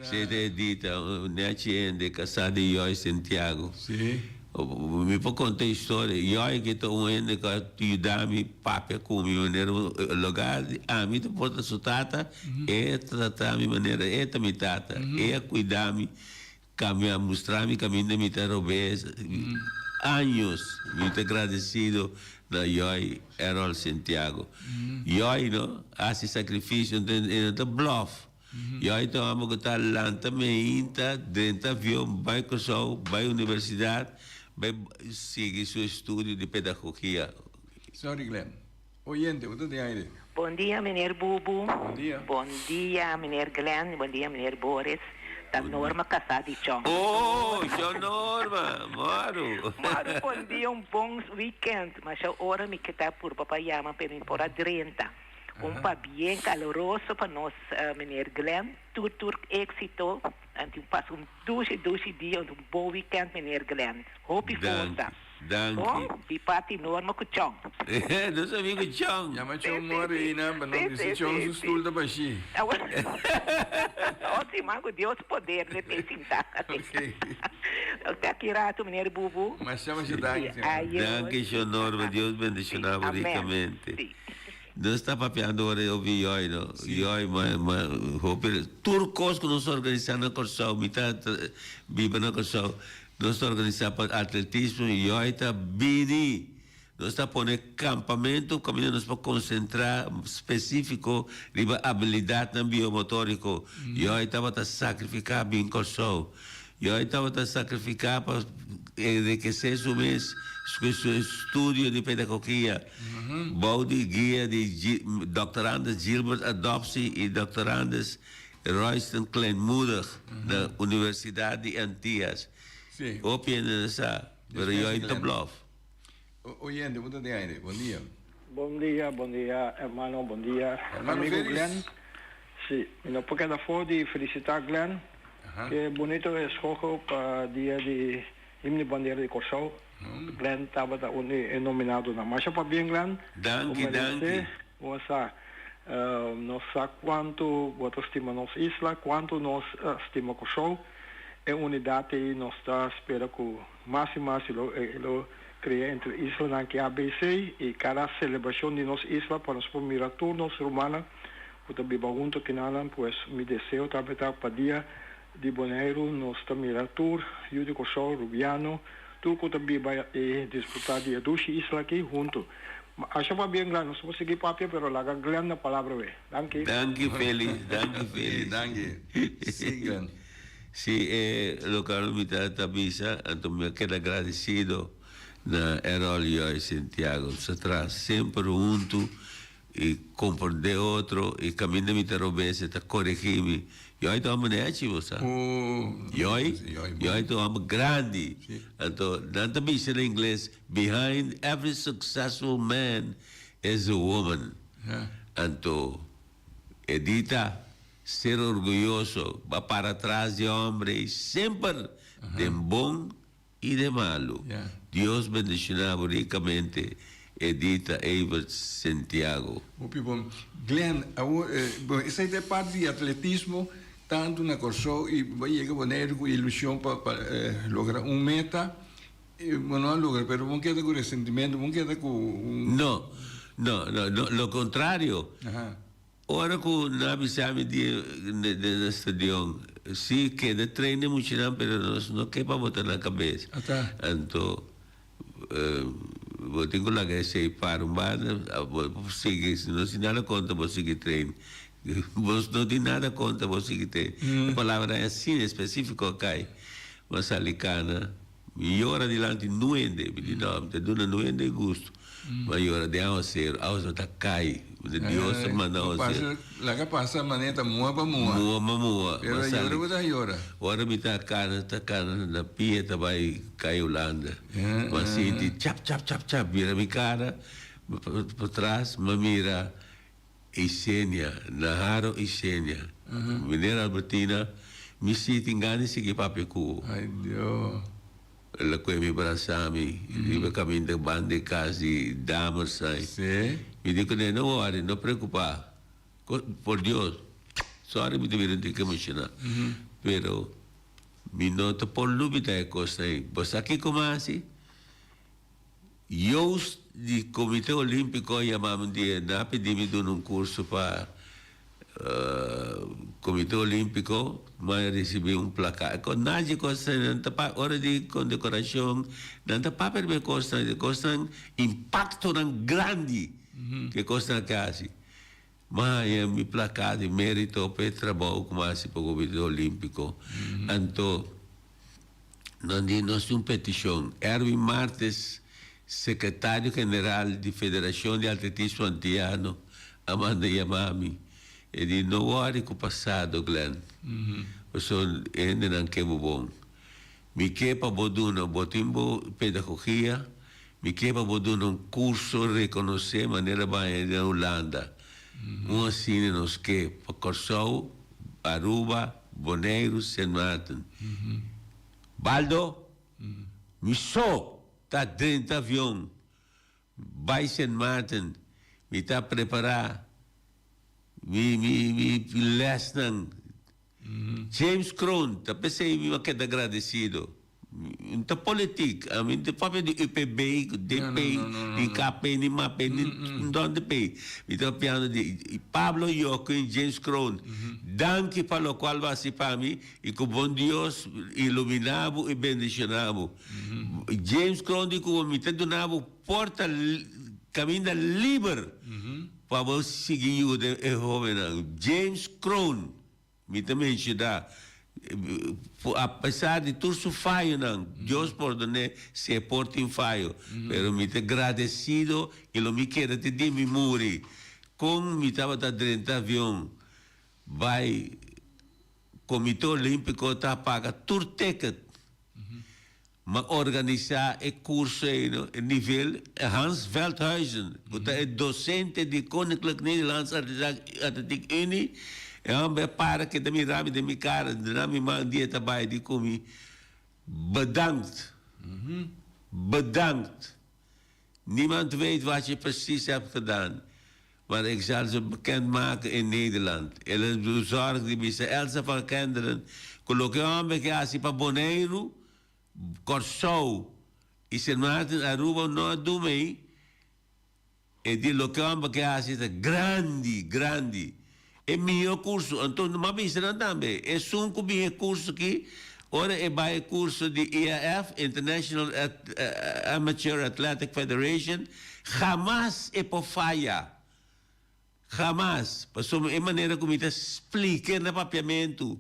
Si ta Edita, nechi hende casá di Joy Santiago. Si. Mi por conta e historia. Joy ki ta un hende cu a yuda mi papia cu mi manera logar di ami ta por ta su tata, e a trata mi manera e ta mi tata. E a cuida mi, cambia, mustra mi caminda mi ta robes. Años mi ta gradecido na Joy Errol Santiago. Joy no, a haci sacrificio, e no ta bluff. Yòi ta un hòmber ku ta lanta meinta, drenta avion, bai Kòrsou, bai universidat, bai sigui su estudio di pedagogia. Sorry Glenn. Oyente, bo ta den aire. Bon dia meneer Bubu. Bon dia. Bon dia meneer Glenn, bon dia meneer Boris. Ta Norma casá di Chon. Oh, Shon Norma, mòru. Mòru, bon dia, un bon weekend. Masha ora mi ke ta purba pa yama pero mi por a drenta. Un pabien caloroso pa nos meneer Glenn. Tur tur exito. Anti un pasa un dushi dushi dia un bon weekend meneer Glenn. Hopi forsa. Danki. Bon, di parti Norma cu Chong. Nos amigo Chong. Yama Chong mori einan pa no bisa Chong su stoel ta bashí. Oh si man cu Dios poder le p'e sinta. Ok. Te aki rato meneer Bubu. Masha masha danki señora. Danki Shon Norma, Dios bendiciona bo ricamente. Nos ta papiando ora e obi Yoy no. Yoy ma ma hopi tur cos cu nos organisa na Corsou mi ta biba na Corsou nos ta organisa pa atletismo Yoy ta bini nos ta pone campamento caminda nos por concentra specifico riba habilidadnan biomotorico Yoy tabata sacrifica bin Corsou Yoy tabata sacrifica pa enriquece su mes cu su estudio di pedagogia bou di guia di Doctorandus Gilbert Adoptie y Doctorandus Royston Kleinmoedig na Universidad di Antillas. Hopi hende no sa, pero Yoy ta blof. Oyente, bo ta den aire. Bon dia. Bon dia, bon dia hermano, bon dia Hermano amigo Félix. Glenn. Si, mi no por keda afó di felisitá Glenn. Ke bunito escoho pa dia di Himno y Bandera di Kòrsou. Glenn tabata un di e nominadonan. Masha pabien Glenn. Bo Danki, meresé. danki. Bo sa, nos sa kuantu bo ta stima nos isla, kuantu nos stima Kòrsou. E unidat ei nos ta spera ku mas i mas lo lo krea entre islanan ki ABC i kada selebrashon di nos isla pa nos por mira tur nos rumannan ku ta biba huntu kinanan. Pues mi deseo tambe ta pa dia di Boneiru nos ta mira tur yu di Kòrsou, Rubiano, tur ku ta biba i disfrutá di e dushi isla aki huntu. Asha pabia Glenn, nos por sigui papia pero laga Glenn na palabra wei. Danki. Danki Feli, danki Feli. Danki. Sí Glenn. Sí e local mi ta ta bisa anto mi a keda agradecido na Errol Joy Santiago. Nos a traha semper hunto y comprende otro y caminda mi ta robes e ta coregi mi. Joy ta homber nechi bo sa. Joy, Joy ta un homber grandi. Anto nan ta bisa na ingles behind every successful man is a woman. Anto Edita ser orguyoso ba para tras di hombre y semper den bon y den malu. Dios bendiciona bo ricamente Edita Everts Santiago. Hopi bon. Glenn, awor, bon, esei ta e parti di atletismo, tantu na Kòrsou i bo a yega Boneiru ku ilushon pa pa logra un meta, bo no a logra, pero bo keda ku resentimentu, bo keda ku un. No, no, no, no, lo kontrario. Ora ku nan a bisa mi di den e stadion, si keda train e muchanan pero nos no ke pa bo ta na kabes. Anto bo tin ku laga esei para un banda, bo por sigui, si no tin nada kontra bo sigui train. Bo no tin nada kontra bo sigui train. E palabranan asina espesífiko a kai. Mi a sali kana. Mi yora dilanti nuende, mi di no, mi ta duna nuende e gusto. Mi a yora den awaseru, awaseru ta kai, mi di Dios ta manda awaseru. Laga pasa manera ta mua pa mua. Mua pa mua. Pero a yora bo ta yora. Ora mi ta kana, ta kana na pia ta bai kai Hulanda. Mi a sinti chap chap chap chap, bira mi kara patras, mi a mira Isenia, Naharo Isenia. Meneer Albertina, mi si tin gana di sigui papia ku bo. Ay Dios. El a kue mi brasa mi riba kaminda banda e kas di damas ai. Sí. Mi di kuné, no wòri, no preokupá. Por Dios, sòri mi ta bira un tiki emoshoná, pero mi no ta por lubidá e kosnan ei. Bo sa kiko mi a hasi? Joost di Comité Olimpico a yama mi un dia, nan a pidi mi duna un curso pa Comité Olimpico, mi a ricibi un placa. Con nadie cos asina, nan ta pa ora di condecoracion, nan ta papia riba e cosnan, e cosnan, impactonan grandi cu e cosnan a haci. M'a haña mi plaká di mérito pa e trabou ku m'a hasi pa Komité Olímpiko. Anto nan di nos tin un petishon. Erwin Martes, sekretario general di Federashon di Atletismo Antiano, a manda yama mi. E di, No wòri ku pasado, Glenn, pasobra e hendenan ke bo bon. Mi ke pa bo duna, bo tin bo pedagogia, mi ke pa bo duna un kurso rekonosé manera baña den Hulanda. Un asina nos ke pa Kòrsou, Aruba, Boneiru, Sint Maarten. Baldo, mi so ta drenta avion bai Sint Maarten, mi ta prepará mi mi mi lèsnan. James Kroon, ta p'esei mi a keda gradesido. N ta politik, ami n ta papia di UPB, DP, ni KP, ni MAP, ni donde P. Mi ta papiando di Pablo Joaquin James Kroon. Danki pa lokual bo a hasi pa mi i ku bon Dios ilumina bo i bendishona bo. James Kroon di ku bo mi ta duna bo porta kaminda liber pa bo sigui yuda e hobennan. James Kroon. Mi ta menshoná, apesar di tur su fayonan, Dios pordon'é si e por tin fayo, pero mi ta gradesido i lo mi keda te dia mi muri. Kon mi tabata drenta avion bai Komité Olímpiko ta paga tur ticket. M'a organisá e kurso ei no, e nivel Hans Veldhuizen, ku ta e dosente di Koninklijk Nederlandse Atletiek Unie, e hòmber a para keda mira mi den mi kara, duna mi man di e ta bai di ku mi, Bedankt. Bedankt. Niemand weet wat je precies hebt gedaan, maar ik zal ze bekend maken in Nederland. El a zorg di bisa Elsa van Genderen ku loke e hòmber ke hasi pa Boneiru, Kòrsou i Sint Maarten, Aruba no a duna ei. E di loke hòmber ke hasi ta grandi, grandi. E mihó kurso, anto m'a bisa nan tambe, esun ku bin e kurso aki, ora e bai e kurso di IAF, International Amateur Athletic Federation, hamas e por faya. Hamas. Pasobra e manera ku mi ta splika na papiamentu,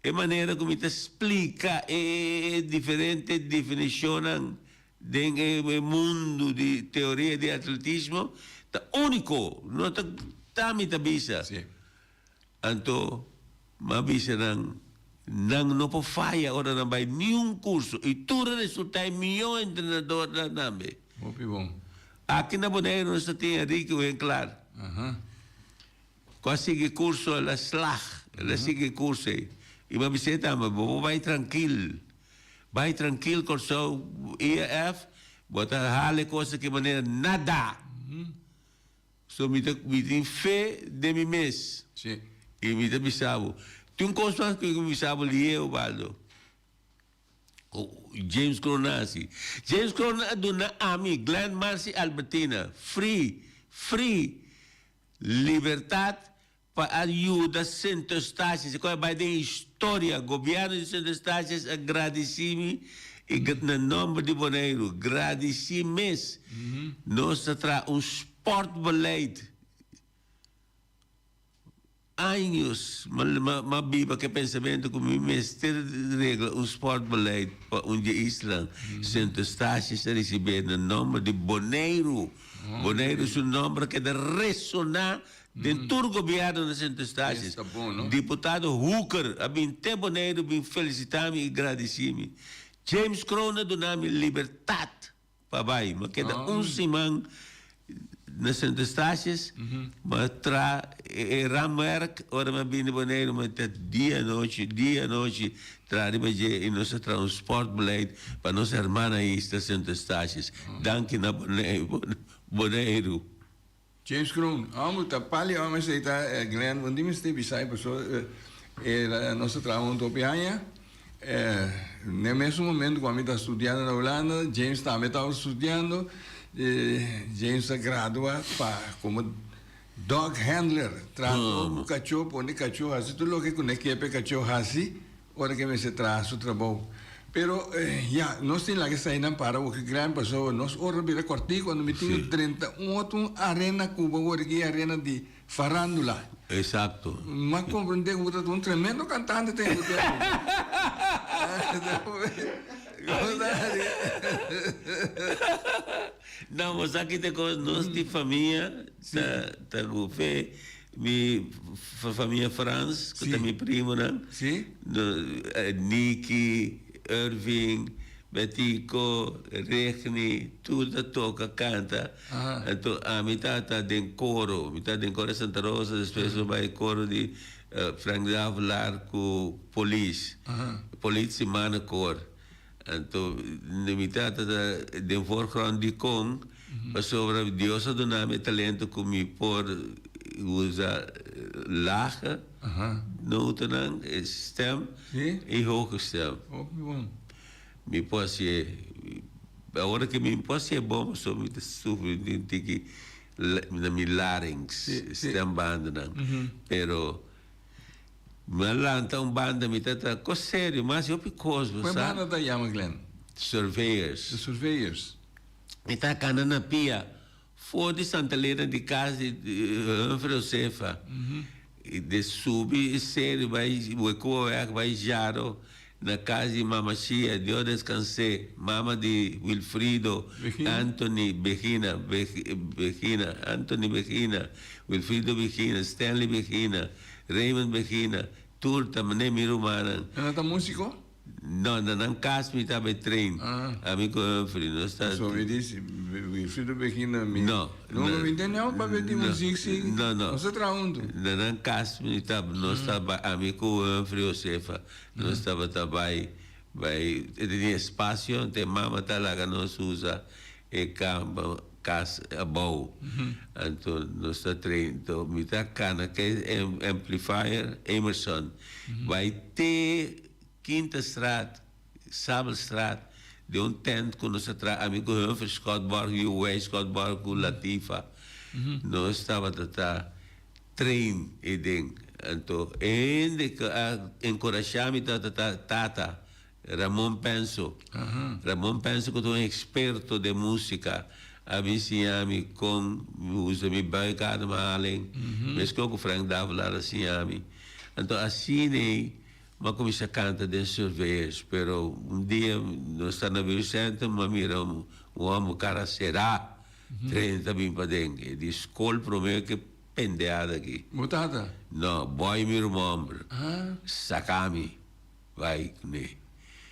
e manera ku mi ta splika e diferente definishonnan den e mundu di teoria di atletismo ta úniko, no ta ta mi ta bisa. Anto m'a bisa nan, nan no por faya ora nan bai niun kurso i tur a resultá e mihó entrenadornan tambe. Hopi bon. Aki na Boneiru nos ta tin Enrique Winklaar ku a sigui kurso, el a slag, el a sigui kurso ei. I m'a bis'é tambe, bo por bai trankil. Bai trankil Kòrsou IAF bo ta hala e kos aki manera nada. So mi ta mi tin fe den mi mes. Sí. I mi ta bisa bo. Tin un kos mas ku mi bisa bo lihe Ubaldo. Ku James Kroon a hasi. James Kroon a duna ami, Glenn Marcy Albertina, free, free, libertat Pa a yuda Sint Eustatius, e kos a bai den historia, Gobièrnu di Sint Eustatius a gradisí mi i na nòmber di Boneiru, gradisí mes. Nos ta traha un sportbeleid. Años m'a biba ku e pensamentu ku mi mester regla un sportbeleid pa un dje islanan. Sint Eustatius a risibé na nòmber di Boneiru. Boneiru su nòmber a keda resoná Den tur gobierno na Sint Eustatius, diputado Hooker a bin te Boneiru bin felicita mi y gradici mi. James Kroon a duna mi libertad pa bay. Mi a keda un siman na Sint Eustatius, mi a traha e ramwerk, ora mi a bini Boneiru mi a ta dia anochi, dia anochi traha riba dje y nos a traha un sportbeleid pa nos hermana isla Sint Eustatius. Danki na Boneiru. James Kroon, Amo ta pali amo esei ta Glenn, bo dimi stay bisai paso e nos a traha hunto hopi aña. Na e mesun momento ku ami ta studiando na Hulanda, James tambe tabata studiando. James a gradua pa komo dog handler, trato ku kachó, pone kachó hasi tur loke ku ne ke pa e kachó hasi ora ke mester traha su trabou. Pero ya, nos tin laga esainan para awor gran pasobra nos ora bira kòrtiku cuando mi tin drenta un otro arena Cuba awor aki arena di farándula. Exacto. M'a comprende cu bo ta un tremendo cantante ten bo tempo. No, bo sa ki ta cos nos di famia ta ta gufe Mi famia Frans, ku ta mi primonan, Nicky, Irving, Betico, Regny, tur ta toka, kanta. Anto ami tabata den koro, mi tabata den koro di Santa Rosa, despues mi bai koro di Frank Davelaar ku Polis, Politie Mannenkoor. Anto mi tata ta den voorgrond dikon, pasobra Dios a duna mi e talento ku mi por usa lage notanan, e stem, i hoge stem. Mi por hasié, awor ke mi por hasié bon pasobra mi ta sufri di un tiki na mi larynx, stembandennan, pero. Mi a lanta un banda, mi ta ta cos serio, mas hopi cos, bo Cua sa. banda ta yama, Glenn? Surveyors. The Surveyors. Mi ta cana na pia for di Santa Elena di cas di Humphrey Josefa, y de subi e serio bay Wekoeweg bay Jaro na cas di Mama Shia, Dios descans'é, mama di Wilfrido, Begina? Anthony Begina, Begina, Anthony Begina, Wilfrido Begina, Stanley Begina, Raymond Begina, tur ta mane mi rumannan. Nan ta musico? No, na nan cas mi ta bay train. Ami cu Humphrey, nos ta. So mi di si Wilfrido Begina mi. No. No, mi tende al papia di music si. No, no. Nos ta traha hunto. Na nan cas mi ta, nos ta bay, ami cu Humphrey Josefa, nos tabata bay, bay, e tenia espacio, ante mama ta laga nos usa e cama. Cas abou. Anto nos ta train. Anto mi ta cana ke amplifier Emerson bai te Quinta Straat, Sabelstraat, den un tent cu nos a traha ami cu Humphrey Schotborg, Yuwei Schotborg cu Latifa. Nos tabata ta train eden. Anto e hende cu a encorasha mi tabata ta Tata. Ramon Penso. Ramon Penso ku ta un eksperto den músika a bin siña mi kon mi usa mi buikademhaling, meskos ku Frank Davelaar a siña mi. Anto asina ei mi a kuminsá kanta den Surveyors, pero un dia nos ta na Buurtcentrum mi a mira un hòmber kara será drenta bin paden. E di skol promé ke pendeada aki. Bo tata? No, bòi mi ruman hòmber. Saka mi. Bai kuné.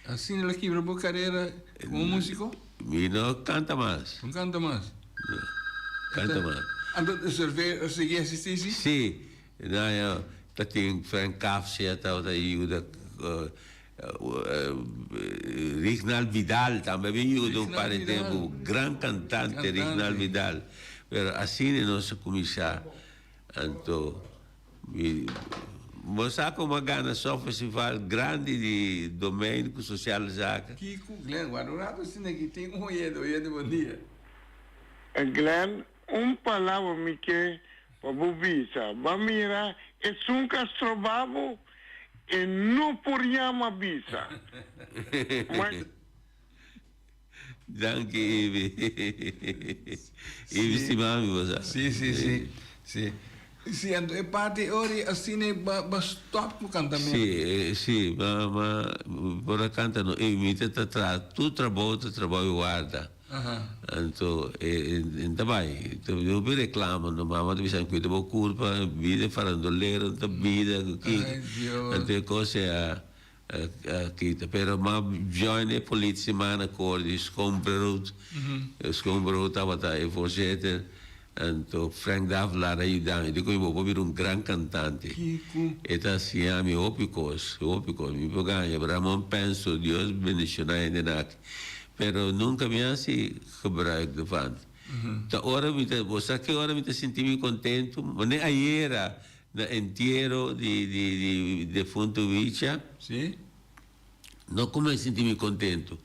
Asina el a kibra bo karera komo músiko? Mi no kanta mas. No kanta mas? No kanta mas. Anto Surveyor a sigui asistí si? Sí. Na ya ta tin Frank Kafsia tabata yuda Rignald Vidal tambe a bin yuda un par di tempu. Gran kantante Rignald Vidal. Pero asina nos a kuminsá. Anto mi bo sa como a gana Songfestival grandi di Domein cu Sociale Zaken. Kiko, Glenn, warda un rato asina aki tin un oyente, oyente bon dia. Glenn, un palabra mi ke pa bo bisa, ba mira esun ka stroba bo e no por yama bisa. Ma. Danki Ibi. Ibi stima mi bo sa. Si si si si. Si anto e parti ori asina e ba ba stop ku kantamentu. Si si ma ma por a kanta no e mi ta ta traha tur trabou ta trabou i warda. Anto e e ta bai hopi reklamo no mama ta bisa mi kuida bo kurpa bida e farandolero ta bida ku kiko anto e kos e a A kita pero m'a join e politie mannenkoor di Schoonbrood. Schoonbrood tabata e voorzitter. Anto Frank Davelaar a yuda mi. Di ku mi bo por bira un gran cantante. E ta siña mi hopi cos, hopi cos. Mi por gaña. Ramon Penso, Dios bendiciona hende aki. Pero nunca mi a haci gebruik ervan. Ta ora mi ta, bo sa ki ora mi ta sinti mi contento? Manera ayera Na entiero di di di defunto Wicha. Sí. No ku mi sinti mi kontentu,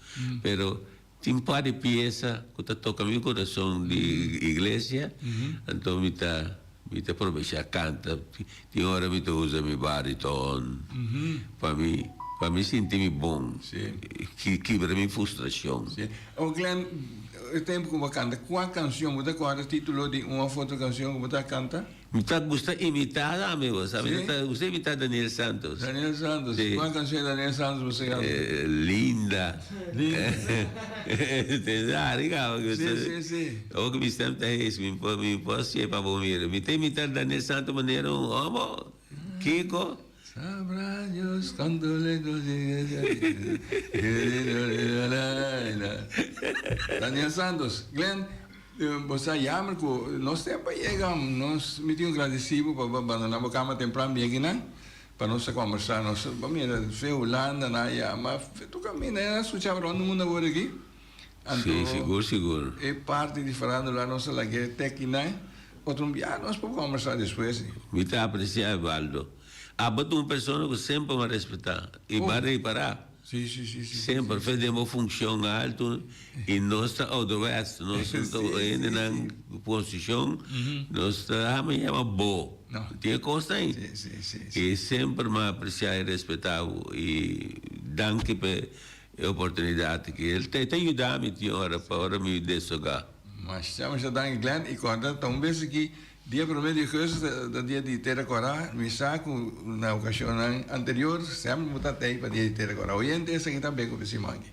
pero tin par di piesa ku ta toka mi kurason di iglesia, anto mi ta mi ta probechá kanta. Tin ora mi ta usa mi bariton pa mi. Pa mi sinti mi bon. Sí. Kibra mi frustrashon. Sí. O Glenn, e tempu ku bo a kanta, kua kanshon bo ta kòrda titulo di un òf otro kanshon ku bo ta kanta? Mi ta gusta imitá tambe, bo sa. Mi Sí? ta gusta imitá Daniel Santos. Daniel Santos. Sí. Kua kanshon di Daniel Santos bo sa kanta? Linda. Linda. Te sa ari kaba ku Sí, sí, sí. Ora ku mi stem ta hees, mi por mi por siña pa bo mira. Mi ta imitá Daniel Santos manera un homo. Kiko? Sabrá Dios cuánto le Daniel Santos, Glenn, bo sa jammer cu nos tempo a yega, nos mi tin un gradeci bo pa bo bandona bo cama tempran bien akinan pa nos a combersa, nos a mira fe Hulanda nan a yama, fe tur caminda nan a scucha rond mundo awor aki, anto Sí, sigur, sigur. e parti di farandula nos a lag'e te akinan, otro un bia nos por combersa despues. Mi ta aprecia Evaldo. Abo ta un persona ku semper m'a respetá i m'a repará. Sí, sí, sí, sí. Semper, fe den bo funshon altu i nos ta ouderwets, nos no ta hendenan ku posishon, nos ta hami yama bo. No. Tin e kos ei. Sí, sí, sí, sí. I semper m'a apresiá i respetá bo i danki pa e oportunidat aki. El ta yuda mi tin ora pa ora mi desogá. Masha, masha danki Glenn i kòrda ta un bes aki Dia promé di augustus ta dia di Tera Kòrá. Mi sa ku na okashonnan anterior semper bo ta tei pa dia di Tera Kòrá. Oyente esaki ta beko pa e siman aki.